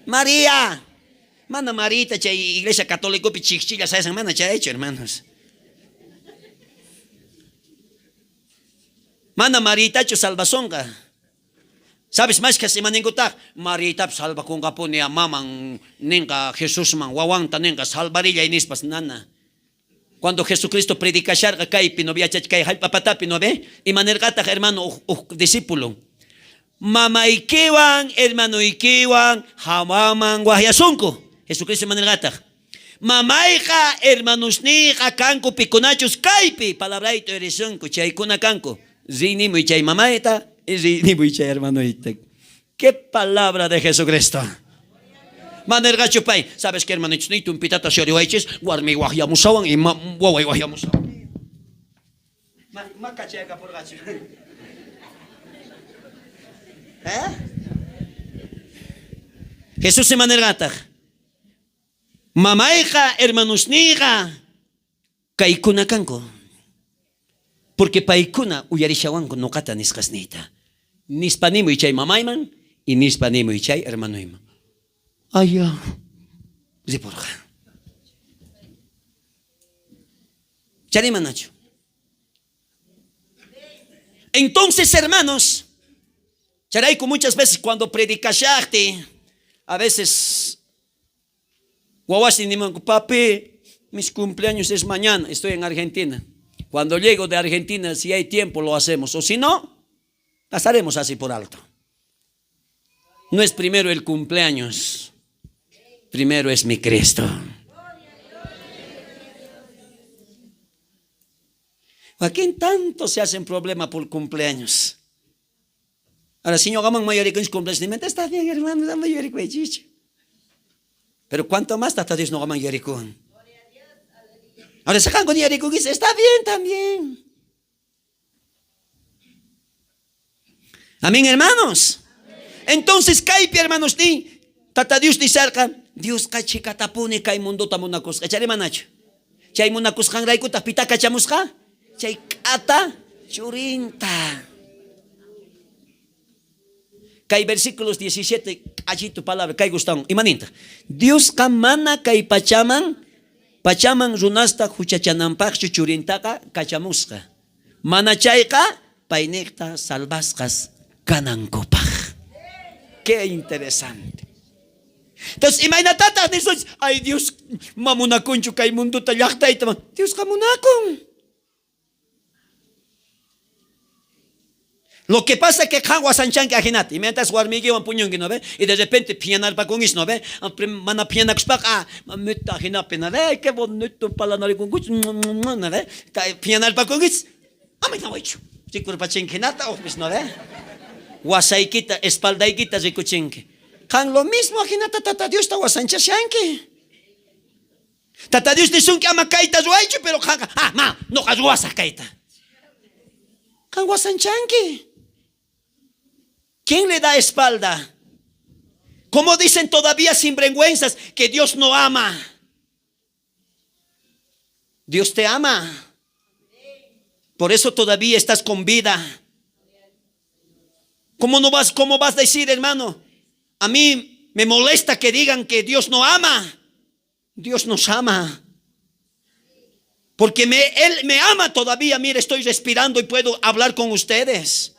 María. Mana Marita chay iglesia católicopi chijchilla sayasan, mana chaychu, hermanos. Mana Maritachu salvasonqa. Sabes, mashkhas ima ninkutaj? Maritapis salvakonqapuni, maman nenqa Jesusman, wawanta nenqa salvarillay nispas, nana. Cuando Jesucristo predicasharqa kaypi, no yachach kay jallp'a patapi, no ve? Ima nerqataj, hermano, uj discípulo? Mamaykiwan, hermanoykiwan jawaman wajyasunku. Jesucristo ima nerqataj? Mamayqa, hermanosniyqa kanku pikunachus kaypi palabrayta uyarisunku, chaykuna kanku. Riynimuy chay mamayta, Nimuy chay hermanoyta. ¡Qué palabra de Jesucristo! Manerqachu pay, sabes que hermanitos tumpitata shuriwaychis, warmi wajyamusawan y waway wajyamusawan. Ma kachayakapurqachu. ¿Eh? Jesús imanerqataq. Mamayqa, hermanosniyqa, kaykuna kanku. Porque paykuna uyarishawanku noqata nisqasniyta. Nispa nimuy chay mamayman y nispa nimuy chay hermanoyman. Aya, ripurqa. Chari manachu. Entonces, hermanos, chayrayku muchas veces cuando predicashajti, a veces wawasniy nimanku, papi, mis cumpleaños es mañana, estoy en Argentina. Cuando llego de Argentina, si hay tiempo, lo hacemos. O si no, pasaremos así por alto. No es primero el cumpleaños, primero es mi Cristo. Joaquín, tanto se hacen problema por cumpleaños. Ahora, señor, gaman mayoricos cumpleaños, está bien, hermano, dame Pero cuanto más tata Dios no gaman yaricón. Ahora sacan con yaricón dice, está bien también. Amén, hermanos. Entonces, kaypi hermanos ni tata Dios nisarqa, Diosqa chhikatapuni kay mundota munakusqa. Chari manachu? Chay munakusqanraykutaq pita kachamusqa? Chay k'ata churinta. Kay versículos 17, k'achitu palabra, kay gustawan. Imaninta? Diosqa mana kay pachaman, pachaman runasta huchachananpaqchu churintaqa kachamusqa. Mana chayqa payniqta salvasqas kanankupaq. Qué interesante. Entonces, imaynatataq nisunchis, ay Dios, ma munakunchu kay mundota llaqtayta. Diosqa munakun. Lo que pasa es que qan wasanchanki ajinata. Imaynatas warmiykiwan puñunki, ¿no ve? Y de repente phiñanarpakunkis, ¿no ve? Mana phiñanakuspaqa, ah, mamita ajinapi, ¿no ve? Qué bonito palanarikunkuch, ¿no ve? Phiñanarpakunkis, ama nawaychu. Rikurpachinki jinata, ujpis, ¿no ve? Wasaykita, espaldaykita rikuchinki. Qan lo mismo ajinata Tata Diosta wasanchashanki. Tata Dios nisunki ama kayta ruwaychu, pero qanqa, ah, ma, noqa ruwasaj kayta. Qan wasanchanki. ¿Quién le da espalda? ¿Cómo dicen todavía sinvergüenzas que Dios no ama? Dios te ama. Por eso todavía estás con vida. ¿Cómo no vas, cómo vas a decir, hermano? A mí me molesta que digan que Dios no ama. Dios nos ama. Porque Él me ama todavía. Mire, estoy respirando y puedo hablar con ustedes.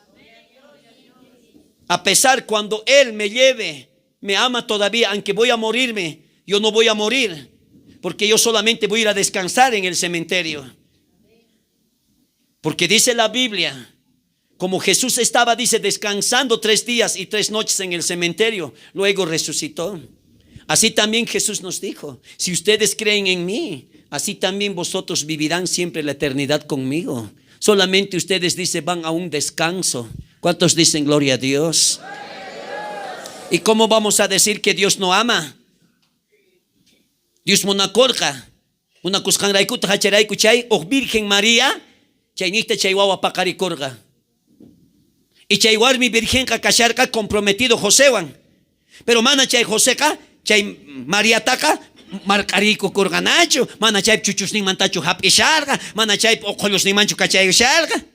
A pesar cuando Él me lleve, me ama todavía, aunque voy a morirme, yo no voy a morir, porque yo solamente voy a ir a descansar en el cementerio. Porque dice la Biblia, como Jesús estaba, dice, descansando 3 días y 3 noches en el cementerio, luego resucitó. Así también Jesús nos dijo, si ustedes creen en mí, así también vosotros vivirán siempre la eternidad conmigo. Solamente ustedes, dice, van a un descanso. ¿Cuántos dicen gloria a Dios? ¿Y cómo vamos a decir que Dios no ama? Dios munakorqa, munakusqanraykuta hacharayku chay uj Virgen María, chayniqta chay wawa paqarikurqa. Y chay warmi virgenqa kasharqa comprometido Josewan. Pero mana chay Joseqa, chay Mariataqa marq'ariykukurqanachu, mana chay chuchusninmantachu hap'isharqa, mana chay uqhullusninmanchu kachayusharqa.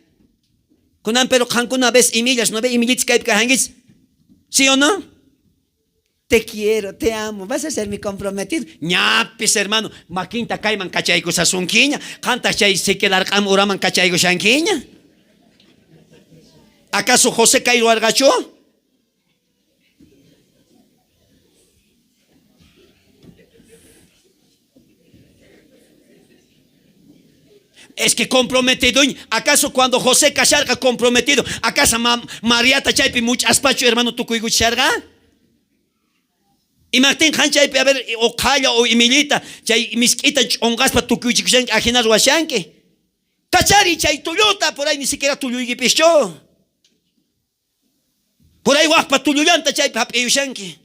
Kunan pero qankuna ves imillas, no ve imillitas kaypi kajankichis. ¿Sí o no? Te quiero, te amo, vas a ser mi comprometido. Ñapis, hermano, maquinta kayman kachaykusasunkiña, qantaq chay siquilarqam uraman kachaykushankiña. ¿Acaso José kay ruwarqachu? Es que comprometido. ¿Acaso cuando José kasharqa comprometido? ¿Acaso Mariata chaypi much'aspachu hermano tukuykuchisharqa? Imajtin qan chaypi, a ver, o qhalla o imillita, chay misk'ita ch'onqaspa tukuychikushanki, ajina ruwashanki. Kachari chay tulluta, por ahí ni siquiera tulluykipischu. Por ahí wajpa tullullanta chaypi jap'iyushanki.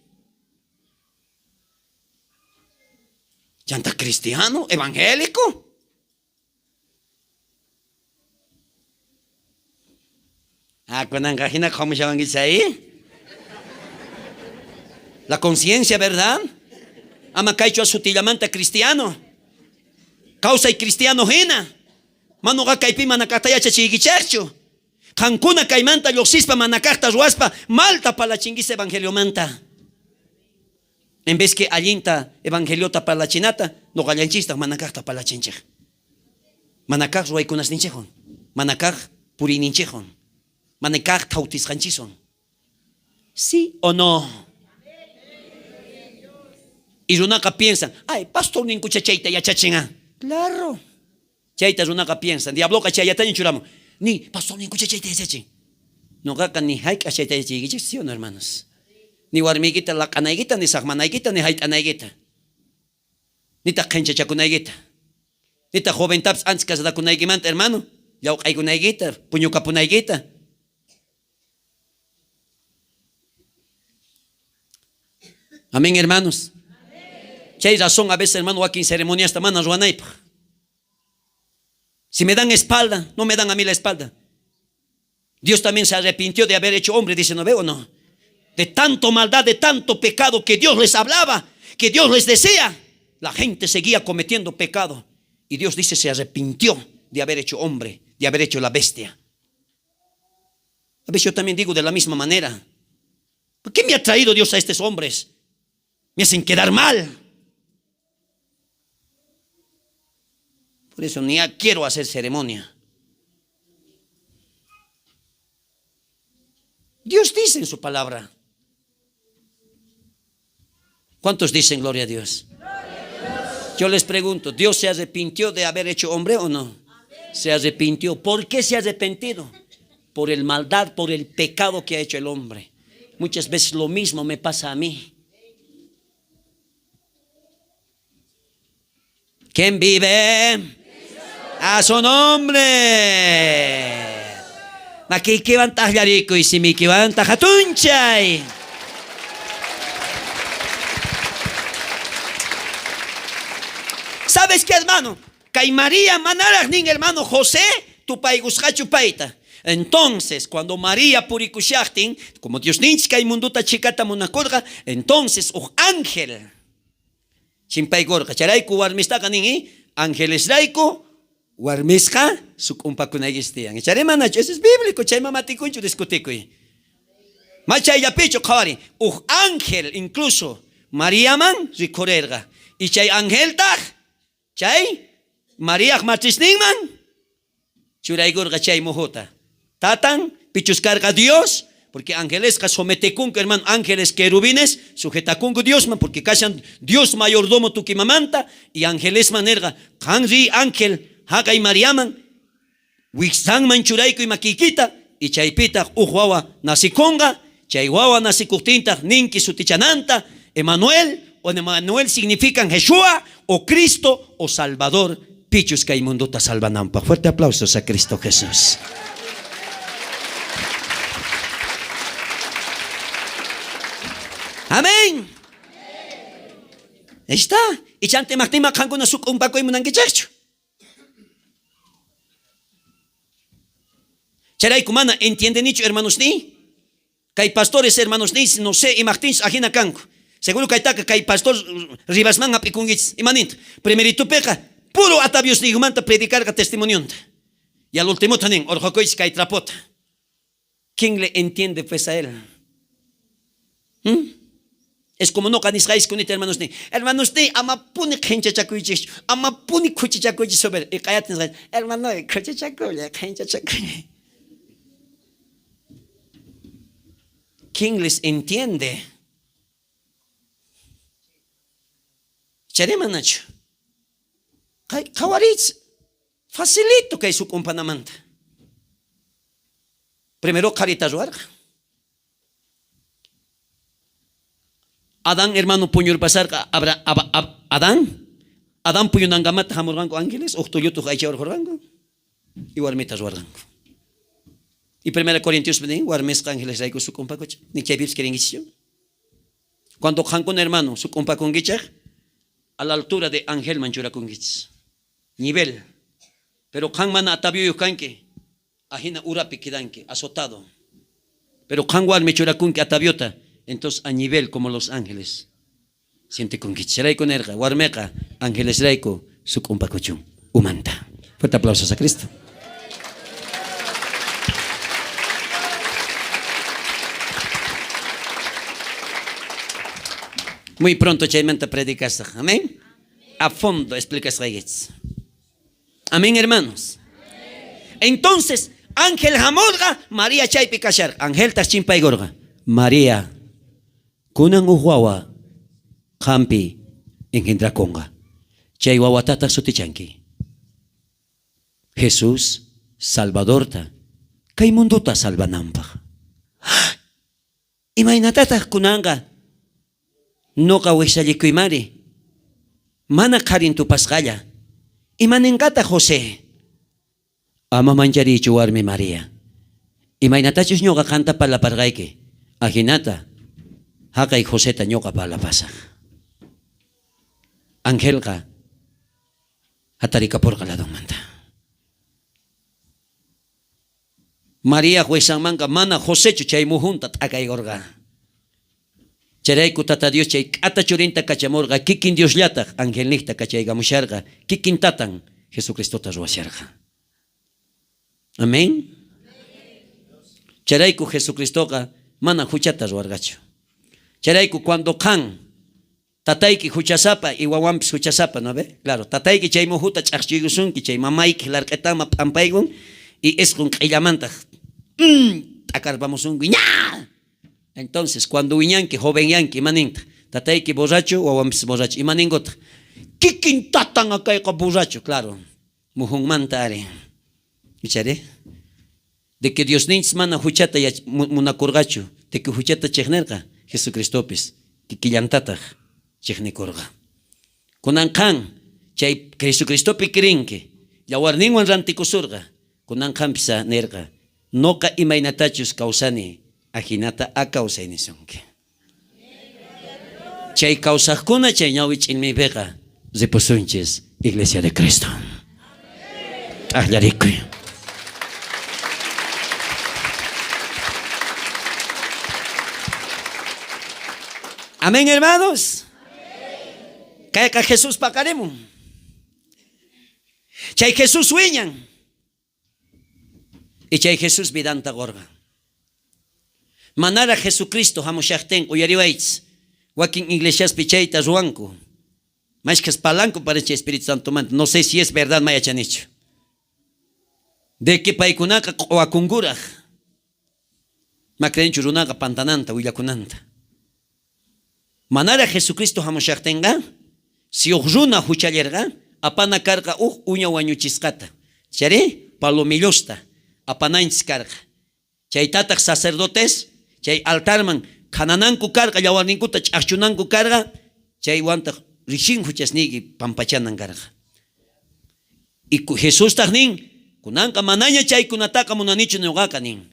Chanta cristiano, evangélico. Ah, kunanqa jina qhamushawankichis ahí. La conciencia, ¿verdad? Ama kaychu sutillamanta cristiano. Kawsay cristiano hina. Manoqa kaypi mana kajta yachachiykichejchu. Qankuna kaymanta llojsispa mana kajta ruwaspa malta parlachinkis evangeliomanta. En vez que allinta evangeliota parlachinata, noqallanchistaj mana kajta parlachinchej. Mana kaj ruwaykunasninchejwan, mana kaj puriyninchejwan, mana kaj thawtisqanchiswan. ¿Sí o no? Y runaqa piensan, ay, pastor ninkucha chayta yachachin, ah. Claro. Chayta runaqa piensan, diabloqa chayllataña churamun. Ni, pastor ninkucha chayta yachachin. Noqaqa ni hayk'aq chayta yachaykichej, ¿sí o no, hermanos? Ni warmiykita laq'anaykita, ni saqmanaykita, ni hayt'anaykita. Nitaq qhenchachakunaykita. Nitaq joventapis antes casadakunaykimanta, hermano, llawq'aykunaykita, puñukapunaykita. Amén, hermanos. Chay razón a veces, hermano, wakin ceremoniasta mana ruwanaypaj. Si me dan espalda, no me dan a mí la espalda. Dios también se arrepintió de haber hecho hombre, dice, ¿no veo o no? De tanto maldad, de tanto pecado que Dios les hablaba, que Dios les decía, la gente seguía cometiendo pecado. Y Dios dice, se arrepintió de haber hecho hombre, de haber hecho la bestia. A veces yo también digo de la misma manera. ¿Por qué me ha traído Dios a estos hombres? Me hacen quedar mal. Por eso ni quiero hacer ceremonia. Dios dice en su palabra. ¿Cuántos dicen gloria a Dios? Yo les pregunto, ¿Dios se arrepintió de haber hecho hombre o no? Se arrepintió. ¿Por qué se ha arrepentido? Por el maldad, por el pecado que ha hecho el hombre. Muchas veces lo mismo me pasa a mí. ¿Quién vive? A su nombre. Makiykiwan tajllarikuy, simiykiwan jatunchay. ¿Sabes qué, hermano? Kay María manaraj nin hermano José tupaykusqachu payta. Entonces, cuando María purikushajtin, como Diosninchik kay mundota chhikata munakorqa, entonces uj ángel chimpaykorqa. Chayrayku warmistaqa nin, angelesrayku warmisqa suk'umpakunaykichis tiyan. Chayri manachu? Eso es bíblico, chay mamatikunchu discutikuy. Ma chayllapichu qhawari, uj ángel incluso Mariaman rikhurerqa. Y chay angeltaj, chay Mariaj matrisninman churaykorqa chay mujuta. Tatan pichus karqa Dios, porque angelesqa sometekunku, hermano, ángeles querubines sujetakunku Diosman, porque kashan Dios mayordomo tukimamanta, y angelesman nerqa, qan riy ángel, jaqay Mariaman, wijsanman churaykuy makiykita, y chaypitaj uj wawa nacikonqa, chay wawa nacikojtintaj ninki sutichananta, Emanuel, o Emanuel significan Jesúa, o Cristo, o Salvador, pichus kay mundota salvananpaj. Fuerte aplausos a Cristo Jesús. Amén. Ahí está. Y chanta imajtinman qankuna suk'umpakuy munankichejchu. Chayrayku mana entiendenichu, hermanosniy. Kay pastores, hermanosniy, no sé imajtinchus ajina kanku. Seguro kaytaqa kay pastor Rivasman jap'ikunkichis. Imaninta? Primeritupeqa puro ataviosniykumanta predicarqa testimonionta. Y al ultimota nin, orqhokuychis kay trapota. ¿Quién le entiende pues a él? Es como noqa nisqaykikunita, hermanosniy. Hermanosniy, amapuni qhenchachakuychischu, amapuni khuchichakuychis sobre. Y q'ayata nisqaychis, hermanoy, khuchichakullay, qhenchachakullay. ¿Quién les entiende? Chayri manachu? Qhawariychis, facilito kay suk'umpanamanta. Primero qharita ruwarqa. Adán, hermano, puñurpasarqa, Adán, Adán puñunankamata jamurqanku ángeles, uj tullutuj aycha urqurqanku y warmita ruwarqanku. Y Primera Corintiospi nin, warmisqa angelesrayku suk'umpakuchej. Ni chaypipis creenkichischu? Cuando qankuna hermano suk'umpakunkichej, a la altura de angelman churakunkichis. Nivel. Pero qan mana atavioyoj kanki, ajina urapi quedanki, azotado. Pero qan warmi churakunki ataviota, entonces a nivel como los ángeles. Sientekunkichis. Chayrayku nerqa, warmeqa angelesrayku suk'umpakuchun umanta. Fuerte aplausos a Cristo. Muy pronto chaymanta predicasaj. Amén. A fondo explicasqaykichis. Amén, hermanos. Entonces, ángel jamorqa, María chaypi kasharqa. Angeltaj chimpaykorqa. María, kunan uj wawa qampi engendrakonqa. Chay wawatataj sutichanki. Jesús Salvadorta, kay mundota salvananpaj. Imaynatataj kunanqa noqa wijsallikuymanri? Mana qharin tupasqalla. Imanenqataj José? Ama manchariychu warmi María. Imaynatachus ñoqa qanta parlaparqayki, ajinata jaqay Joseta ñoqa parlapasaj. Angelqa jatarikaporqa ladonmanta. Mariaj wijsanmanqa mana Josechu chay mujunta t'akaykorqa. Chayrayku Tata Dios chay k'ata churinta kachamorqa, kikin Diosllataj angelnejta kachaykamusharqa, kikin Tatan Jesucristota ruwasharqa. Amén. Chayrayku Jesucristoqa mana juchata ruwarqachu. Chayrayku cuando qan tatayki juchasapa y wawanpis juchasapa, ¿no ve? Claro, tatayki chay mujuta ch'ajchuykusunki, chay mamayki larq'etama p'ampaykun y isqun q'illamantaj t'akarpamusunki, ña! Entonces, cuando wiñanki, jovenyanki, ima nintaj? Tatayki borracho, wawanpis borracho, ima ninkutaj? Kikin tatan akayqa borracho, claro, mujunmanta ari. Ichari? De que Diosninchis mana juchata munakorqachu, de que juchata chejnerqa, Jesucristopis kikillantataj chejnikorqa. Kunan qan chay Jesucristopi creenki, yawarninwan rantikusorqa, kunan qanpis nerqa, noqa imaynatachus kawsani, ajinata a kawsay nisunki. Chay kawsajkuna chay ñawi ch'ilmiypeqa ripusunchis Iglesia de Cristo. T'ajllarikuy. Amén, hermanos. Kayqa Jesús paqarimun. Chay Jesús wiñan. Y chay Jesús vidanta qorqa. Manaraj Jesucristo jamushajtin, uyariwaychis, wakin iglesiaspi chayta ruwanku. Mashkhas parlanku parece Espíritu Santomanta. No sé si es verdad, ma yachanichu. De que paykunaqa q'uwakunkuraj. Ma creenchu runaqa pantananta, willakunanta. Manaraj Jesucristo jamushajtenqa, si uj runa juchallerqa, apana karqa uj uña wañuchisqata. Chayrí, palomillosta apananchis karqa. Chaytataj sacerdotes chay altarman khanananku karqa, yawarninkuta ch'ajchunanku karqa, chaywantaj rixin juchasniyki pampachanan karqa. Y Jesustaj nin, kunanqa manaña chaykunataqa munanichu ñoqaqa nin.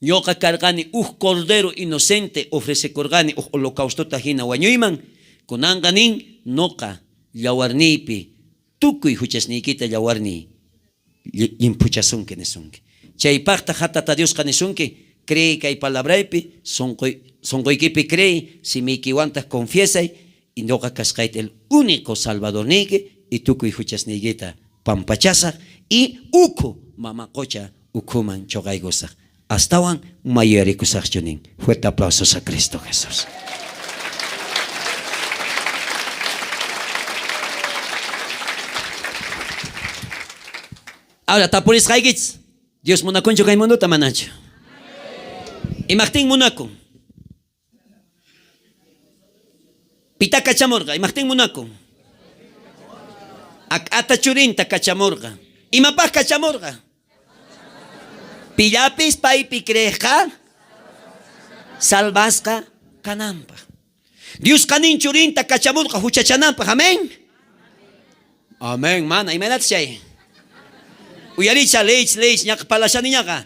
Ñoqa karqani uj cordero inocente ofrecekorqani uj holocaustota jina wañuyman, kunanqa nin, noqa yawarniypi tukuy juchasniykita yawarniy llimphuchasunki nisunki. Chaypajtaj ja Tata Diosqa nisunki, creey kay palabraypi, sonqoykipi creey, simiykiwantaj confiesay, y noqa kasqayta el único salvadorniyki y tukuy juchasniykita pampachasaj y ukhu mama qocha ukhuman choqaykusaj. Astawan ma yuyarikusajchu nin. Fuerte aplausos a Cristo Jesús. Ahora tapurisqaykichis, Dios munakunchu kay mundota manachu? Imajtin munakun? Pita kachamorqa? Imajtin munakun? Ak'ata churinta kachamorqa. Imapaj kachamorqa? Pillapis paypi creejqa salvasqa kananpaj. Diosqa nin churinta kachamorqa juchachananpaj. Amén. Amén, mana. Imaynataj chay? Uyaricha, leech, leech, ñaqa parlashaniñaqa.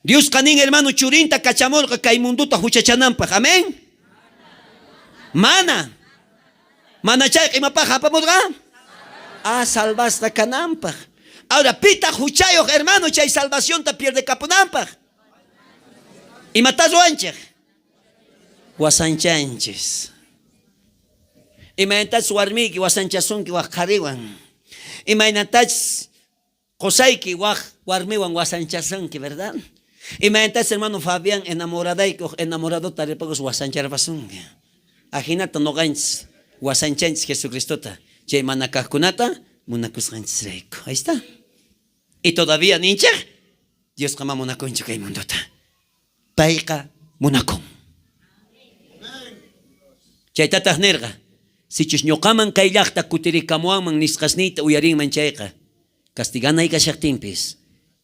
Diosqa nin hermano churinta kachamorqa kay mundota juchachananpaj. Amén. Mana. Mana chayqa imapaj apamorqa? Ah, salvasqa kananpaj. Ahora, pitaq juchayoj hermano chay salvacionta pierdekapunanpaj? Imatá ruwanchej? Wasanchanchis. Imaynatachus warmiyki wasanchasunki waj qhariwan. Imaynatachus qosayki waj warmiwan wasanchasunki, verdad? Imaynatachus hermano Fabián enamoradayki uj enamoradota ripakus wasancharpasunki. Ajinata noqanchis wasanchanchis Jesucristota chay mana kajkunata munakusqanchisrayku. Ahí está. Y todavía ninchej, Diosqa ma munakunchu kay mundota. Payqa munakun. Chaytataj nerqa, sichus ñoqaman kay llajta kutirikamuwanman nisqasniyta uyarinman chayqa, castiganay kashajtinpis,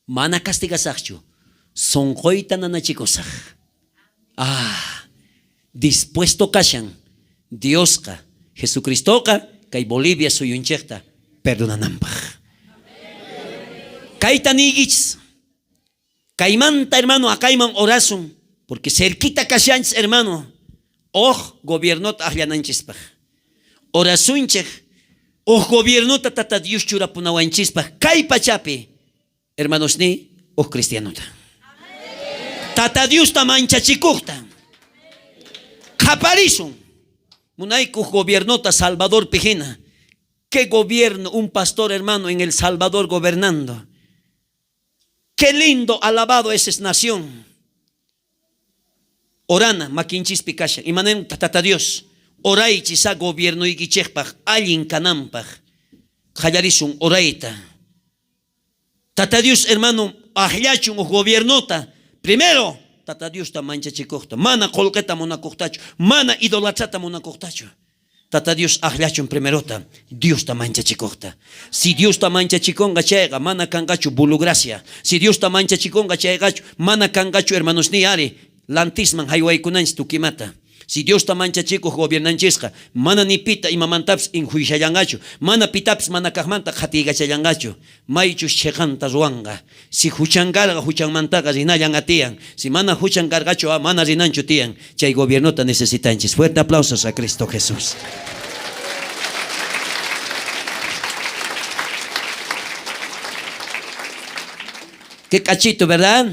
mana castigasajchu, sonqoyta nanachikusaj. Ah, dispuesto kashan Diosqa, Jesucristoqa kay Bolivia suyunchejta perdonananpaj. Kayta niykichis, Kaymanta, hermano, akayman orasun, porque cerquita kashanchis, hermano, uj gobiernota ajllananchispaj. Orasunchej uj gobiernota Tata Dios churapunawanchispaj kay pachapi, hermanosniy, uj cristianota. Tata Diosta manchachikojta. Qhaparisun. Munayku uj gobiernota Salvadorpi jina. ¿Qué gobierno? Un pastor, hermano, en El Salvador gobernando. Qué lindo, alabado esa es nación. Orana, makinchispi kashan. Imanen Tata Dios, oraychis a gobiernoykichejpaj, allin kananpaj. Qallarisun orayta. Tata Dios, hermano, ajllachun uj gobiernota. Primero, Tata Diosta manchachikojta, mana qolqeta munakojtachu, mana idolatrata munakojtachu. Tata Dios ajllachun primerota Diosta manchachikojta. Si Diosta manchachikonqa chayqa mana kanqachu bulugracia. Si Diosta manchachikonqa chayqachu mana kanqachu hermanosniy ari lantisman jaywaykunanchis tukimata. Si Diosta manchachikoj gobiernanchisqa mana ni pita imamantapis injuishallanqachu, mana pitapis mana kajmanta qhatiykachallanqachu. Maychus cheqanta ruwanqa. Si juchan karqa, juchanmantaqa rinallan atiyan. Si mana juchan karqachu, mana rinanchu tiyan. Chay gobiernota necesitanchis. Fuerte aplausos a Cristo Jesús. Qué cachito, ¿verdad?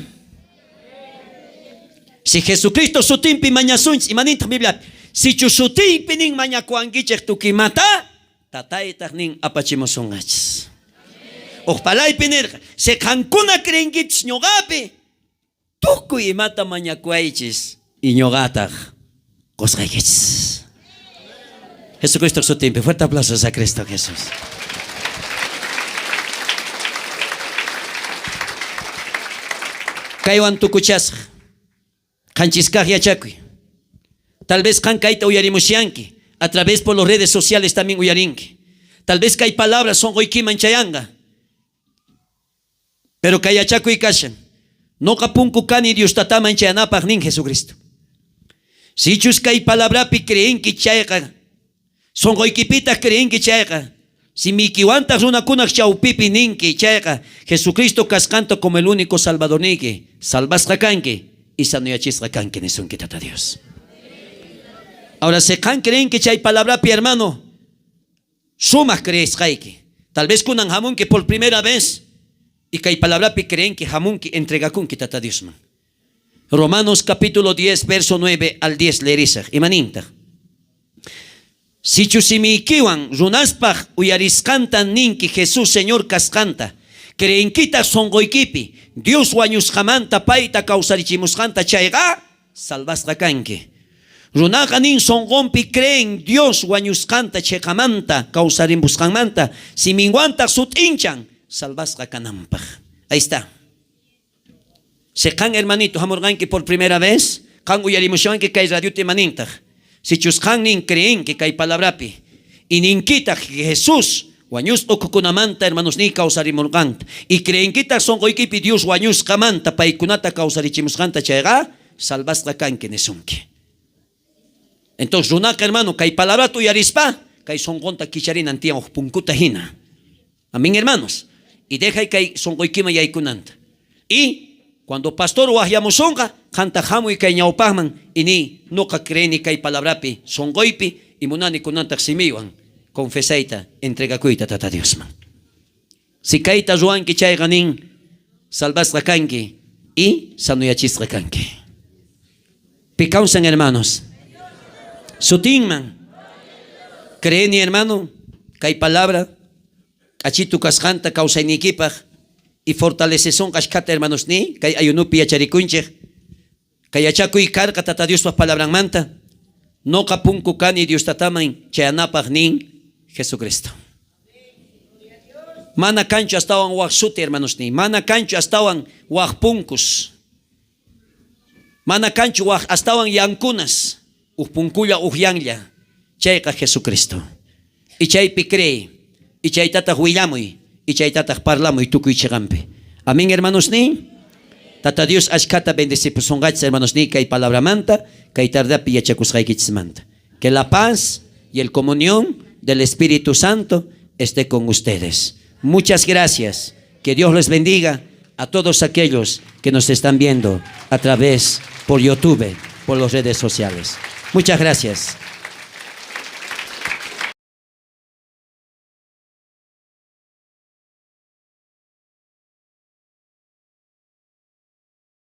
Si Jesucristo sutinpi mañasunchis, imanintaq Biblia? Sichus sutiypi nin mañakuwankichej tukimata, Tataytaj nin apachimusunqachis. Uj palaypi nerqa, si qankuna creenkichis ñoqapi, tukuy imata mañakuwaychis y ñoqataj qosqaykichis. Jesucristo sutinpi, fuerte aplausos a Cristo Jesús. Kaywan tukuchasaj. Qanchis kaj yachakuy. Tal vez qan kayta uyarimushanki, a través por los redes sociales también uyarinki. Tal vez kay palabra sonqoykiman chayanqa. Pero kay yachakuy kashan. Noqa punku kani Dios Tataman chayanapaj nin Jesucristo. Sichus kay palabrapi creenki chayqa, Sonqoykipitaj creenki chayqa, simiykiwantaj runakunaj chawpipi ninki chayqa, Jesucristo kasqanta como el único Salvadorniyki, salvasqa kanki y sanoyachisqa kanki nisunki Tata Dios. Ahora, si qan creenki chay palabrapi, hermano, sumaj creesqayki. Tal vez kunan jamunki por primera vez y kay palabrapi creenki, jamunki, entregakunki Tata Diosman. Romanos capítulo 10, verso 9 al 10 leerisaj. Imanintaj? Sichus simiykiwan runaspaj uyarisqanta ninki Jesús Señor kasqanta, creenkitaj sonqoykipi Dios wañusqamanta payta kawsarichimusqanta chayqa, salvasqa kanki. Runaqa nin sonqonpi creen Dios wañusqanta cheqamanta kawsarimusqanmanta, siminwantaj sut'inchan salvasqa kananpaj. Ahí está. Si qan hermanito jamurqanki por primera vez, qan uyarimushanki kay radiota imanintaj. Sichus qan nin creenki kay palabrapi y ninkitaj Jesús wañusqa ukhukunamanta hermanosniy kawsarimurqanta y creenkitaj sonqoykipi Dios wañusqamanta paykunata kawsarichimusqanta chayqa, salvasqa kanki nisunki. Entonces runaqa hermano kay palabrata uyarispa kay sonqonta kicharinan tiyan uj punkuta jina. Amén, hermanos. Y dejay kay sonqoykiman yaykunanta. Y Cuando pastor wajyamusonqa, qanta jamuy kay ñawpajman y niy, noqa creeni kay palabrapi, sonqoypi, y munani kunantaj simiywan confesayta, entregakuyta Tata Diosman. Si kayta ruwanki chayqa nin, salvasqa kanki y sanoyachisqa kanki. Pi kawsan, hermanos? Sutinman. Creeni, hermano, kay palabra k'achitu kasqanta kawsayniykipaj y fortalecesonqa ashkhata, hermanos, ni kay ayunupi yacharikunchej. Kay yachakuy karqa Tata Diospaj palabranmanta. Noqa punku kani Dios Tataman chayanapaj nin Jesucristo. Mana kanchu astawan waj suti, hermanos, ni. Mana kanchu astawan waj punkus. Mana kanchu waj astawan yankunas. Uj punkulla, uj yanlla. Chayqa Jesucristo. Y chaypi cree. Y chaytataj willamuy. Y chaytataj parlamuy tukuy cheqanpi. Amén, hermanos, ni. Tata Dios ashkhata bendecipusonqachis, hermanos, ni kay palabramanta, kay tardapi yachakusqaykichismanta. Que la paz y el comunión del Espíritu Santo esté con ustedes. Muchas gracias. Que Dios les bendiga a todos aquellos que nos están viendo a través por YouTube, por las redes sociales. Muchas gracias.